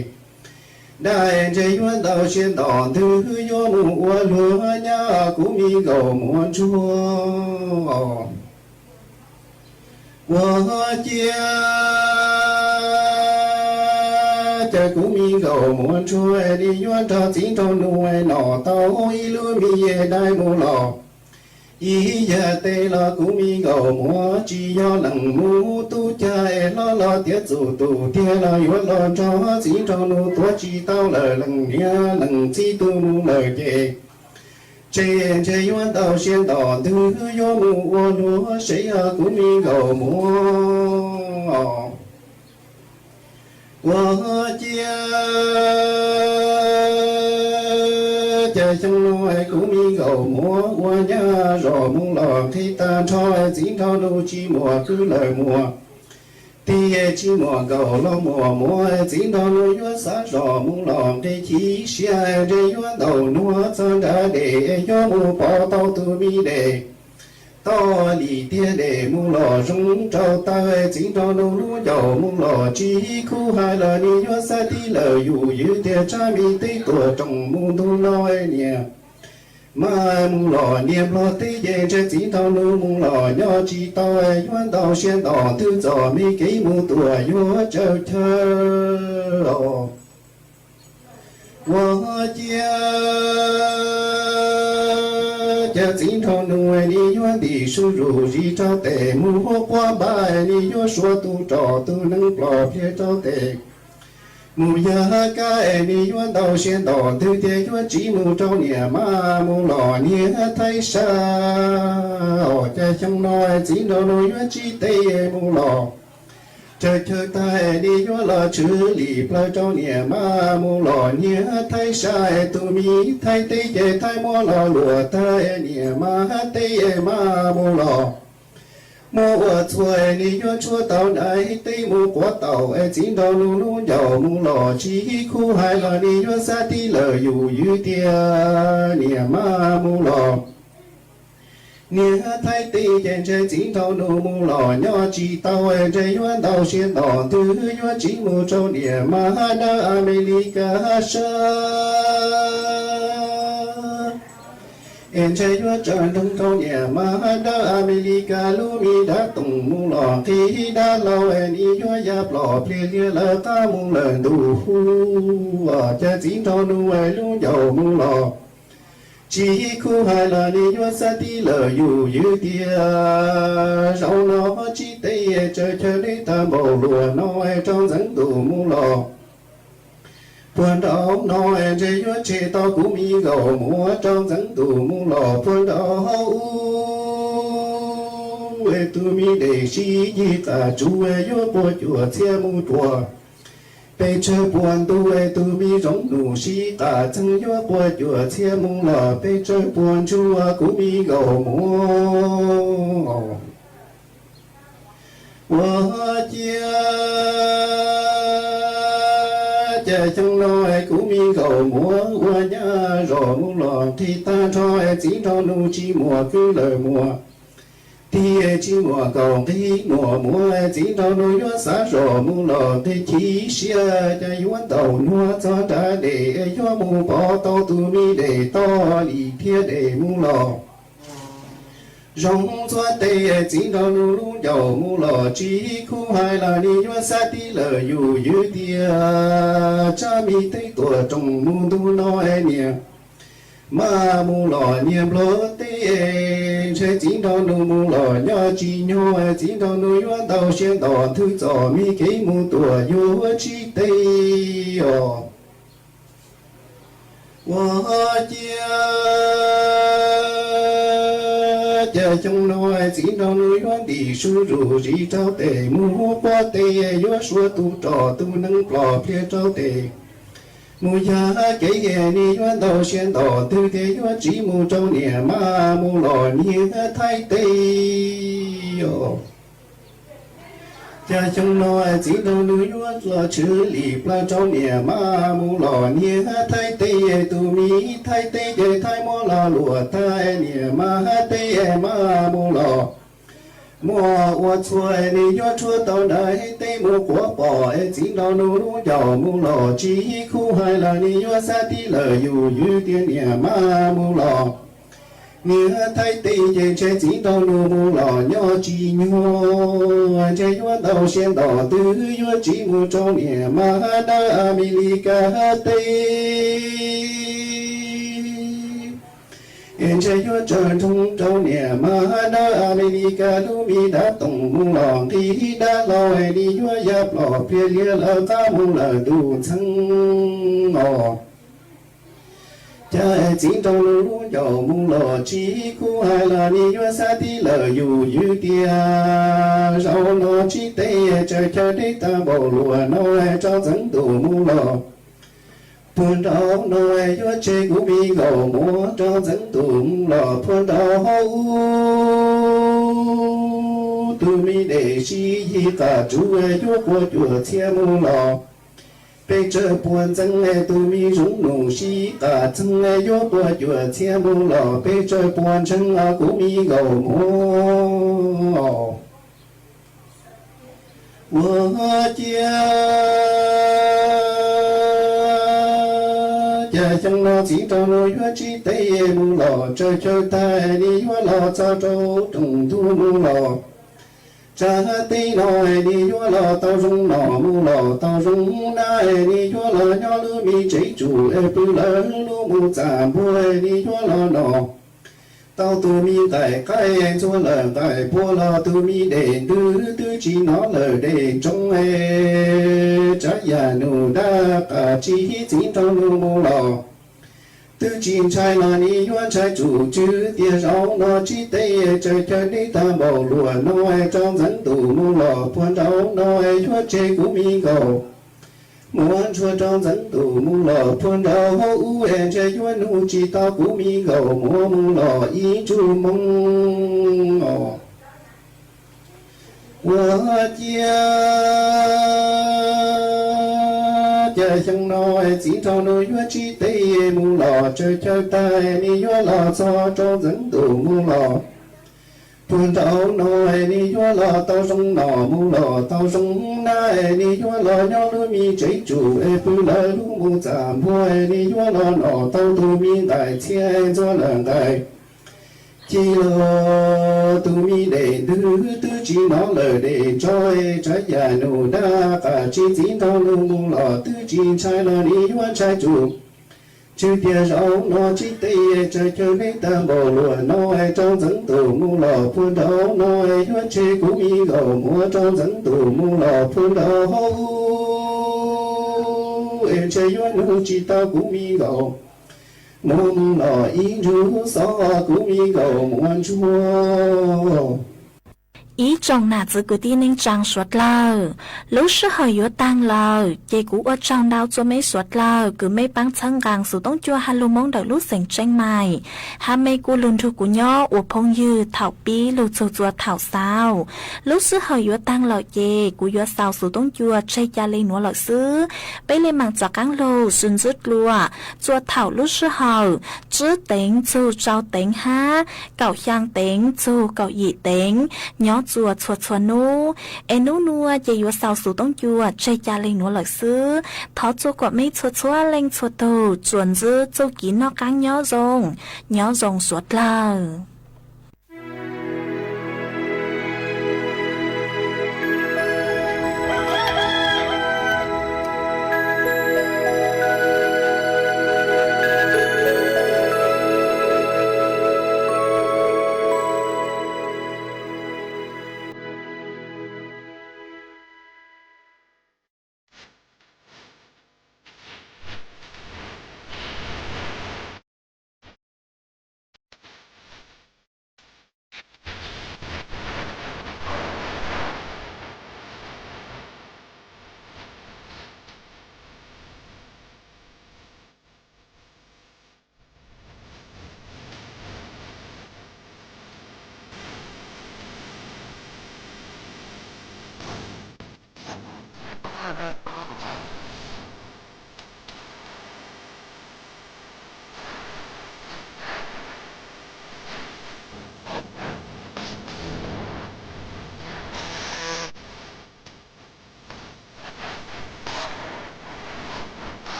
dab ntshe yuav ntau siab nto ntwg yuav mus ua luag nyab kuv me nkauj muam ntsuag. Ua ciav, cas kuv me nkauj muam ntsuag nws yuav nrog txiv nraug nus noj tau ib lub me dais mus los ib yam tes los kuv me nkauj muam tsis yog leej mus tub cag es hlob los tiav txum tus tiag los yuav los nrog txiv nraug nus tuav tsis tau lawm leej niam leej txiv tus mus lawm ces dab ntshe yuav ntau siab nto ntwg yuav mus ua luag seb kuv me nkauj muam. Ua ciav, cas xyoo no kuv me nkauj muam ua nyab zos mus los nqis tag nrho txiv nraug nus tsis muaj kwv lawm muaj tij tsis muaj nkauj los muaj muam txiv nraug nus yuav xav zos mus los nqis chim siab ntshe yuav ntau nuav txog nrad dej yuav mus pom tau tus me dej toj lim tiag dej mus los zoo rau taw txiv nraug nus lub ncauj mus los tsis khub hais los nws yuav xav tib lawm yus ywm tiag tshab me teb tuaj rooj mus ntu no niam maj mus los niam nplog teb ces ntshe txiv nraug nus mus los nyob tsis tau yuav ntau siab nto ntwg txom me kev mus tuaj yuav tsawg chaw. Ua ciav, cas txiv nraug nus nws yuav ntim su zus zis rau tes mus huab quab npab nws yuav suav tus rog tus neeb plom pliag rau tes mus yag kab nws yuav ntau siab nto ntwg tias yuav tsiv mus rau niam maj mus los niam thaib sab. Os, cas xyoo no txiv nraug nus yuav tsib teb mus los tsawg chaw tag nws yuav los tshwm lim plaws rau niam maj mus los niam thaib sab. Tus me thaib teb ces thaib muab los luam tag niam maj teb maj mus los muab ua txhua nws yuav tshuab tau nais teb mus quav tau txiv nraug nus lub ncauj mus los tsis khub hais los nws yuav xav tib lawm yus ywm tiag niam maj mus los niam thaib teb ces ntshe txiv nraug nus mus los nyob tsis tau ntshe yuav ntau siab nto ntwg yuav tsiv mus rau niam maj dawb Amelikas sab. Es ntshe yuav tsaws nroog rau niam maj dawb Amelikas lub me dab toom mus los nqis dab laug es nws yuav ya plom pliag liag lawv qab mus lawm ntuj hu. Cas txiv nraug nus es lub ncauj mus los tsis khub hais los nws yuav xav tib lawm yus ywm tiag. Zaum no tsib teb tsawg chaw neb tag npaum luag no rau ntxeev ntus mus los puag nraud no ntshe yuav tseg tau kuv me nkaus muab rau ntxeev ntus mus los puag nraud ub. Tus me dej sib yig qas tsuv yuav puag cuam txhiab mus rua pes tsawg puas ntu. Tus me zoov nus sib qas txeeg yuav puag cuam txhiab mus los pes tsawg puas ntsuag kuv me nkaus muab. Ua ciav Cas xyoo no kuv me nkauj muam ua nyab zos mus los nqhis tag nrho, txiv nraug nus tsis muaj kwv lawm muaj tij, tsis muaj nkauj nqi muaj muam, txiv nraug nus yuav xav zos mus los nqhis chim siab, cas yuav ntaus nuag txog nrad dej, yuav mus pom tau tus me dej toj li thiab dej mus los zoo txhua teg, txiv nraug nus lub ncauj mus los tsis khub hais los nim yuav xav tib lawm yus ywj tiag, tsab me teb tuam rooj mus ntu no niam maj mus los niag nplog teb, ntshe txiv nraug nus mus los nyob tsis nyog, txiv nraug nus yuav ntau siab nto nthwv txom me kev mus tuaj yuav tsis teb os. Ua ciav cas xyoo no txiv nraug nus yuav ntim su zuj zus rau tes mus quaj tes, yuav suav tus rog tus neeg ploj pliag rau tes mus yag kev, nim yuav ntau siab nto nthwv tias yuav tsiv mus rau niam maj mus los niag Thaib teb os. Cas xyoo no txiv nraug nus yuav los tshwm lim plawg rau niam maj mus los niag Thaib teb, tus me Thaib teb ces Thaib muab los luam tag, niam maj teb maj mus los muaj ua txhua, nim yuav tshuab tau nrad teb mus quav pom, txiv nraug nus lub ncauj mus los tsis khub hais los nim yuav xav tib lawm yus ywj tiag, niam maj mus los niag Thaib teb ces ntshe txiv nraug nus mus los nyob tsis nyog, ntshe yuav ntau siab nto nthwv yuav tsiv mus rau niam maj dawb Amelikas teb, es ntshe yuav tsaws nroog rau niam maj dawb Amelikas lub me dab toom mus los nqhis dab hlau, nim yuav ya ploj pliag liag lawm qab mus lawm ntuj ntxheev os. Cas txiv nraug nus lub ncauj mus los tsis khub hais los nim yuav xav tib lawm yus ywj tiag, zaum no tsis teb tsaws chaw deb tag npaum luaj no, rau ntxeev ntuj mus los puag nraud no, yuav tseg kuv me nkauj muam rau ntxeev ntuj mus los puag nraud hauv ub, tus me dej sib yig qas tsuv yuav quaj cuam txhiaj mus los pes tsawg puas ntxeev, tus me zoov nus sib qas txeeg yuav quaj cuam txhiaj mus los pes tsawg puas ntseeg, kuv me nkauj muam ua ciav. Cas xyoo no txiv nraug nus yuav tsis teb mus los tsaws chaw tag, nim yuav los txog rau rooj ntug mus los tsav teb no, nim yuav los tau zoo no mus los tau zoo na, nim yuav los nyob lub me tsev tsum es pw lawv lub mus txaj npuag, nim yuav los no tau tus me nqaij qaib ntxuag lawm nqaij npua los tus me dej ntws twb tsis nov lawm dej ntsoov es tsav yam nus dab qas tsis txiv nraug nus mus los twb tsis ntshai los nim yuav ntshai tsum tswv tias zaum no tsis teb tsaws chaw deb tag npaum luaj no, rau ntxeev ntuj mus los puag nraud no, yuav tseg kuv me nkauj muam ntsuag rau ntxeev ntuj mus los puag nraud hauv ub, es ntshe yuav nug tsis tau kuv me nkauj muam mus los ib ntsug moo os. Ua ciav. Cas xyoo no txiv nraug nus yuav tsis teb mus los tsaws chaw tag, nim yuav los txog rau ntxeev ntuj mus los puag nraud no, nim yuav los tau zoo no mus los tau zoo na, nim yuav los nyob lub me tsev tsum es pw lawv lub mus txaj npuag, nim yuav los no tau tus me nqaij txhiaj ntxuag lawm nqaij ci los tus me dej ntws twb tsis nov lawm dej ntsoov, tsav yam nus dab qas tsis txiv nraug nus mus los twb tsis ntshai los nim yuav ntshai tsum tswv tias zaum no tsis teb tsaws chaw deb tag npaum luaj no, rau ntxeev ntuj mus los puag nraud no, yuav tseg kuv me nkauj muam rau ntxeev ntuj mus los puag nraud hauv ub, es ntshe yuav nug tsis tau kuv me nkauj muam mus los ib ntsug xov, kuv me nkauj muam ntsuag. Ib tsoom nam txiv kwv tij neej tsaa suav dlawg, lub sij hawm yuav taag lawm ces kuv ua tsaug ntau rua meb suav dlawg kws meb paab txhawb nqaa Xuv Toob Cua Hab Lug Moob ntawm lub xeev Tsheej Maim, hab mej kuj lug nrug kuv nyob ua phooj ywg thaum pib lug txug txua thaum xaus. Lub sij hawm yuav taag lawm ces kuv yuav xaus Xuv Toob Cua tseg ca le nuav lawm xwb. Peb le maam rov qaab lug sib ntsib dlua txua thaum lub sij hawm tsib teev txug rau teev hab kaum xyaa teev txug kaum yim teev nyob txua txhua txhua nub. Es nub nua ces yuav xaus Xuv Toob Cua tseg ca le nuav lawm xwb. Thov txua kuam mej txhua txhua leej txhua tug tsuas ntsib txuj kev noj qaab nyob zoo, nyob zoo suav dlawg.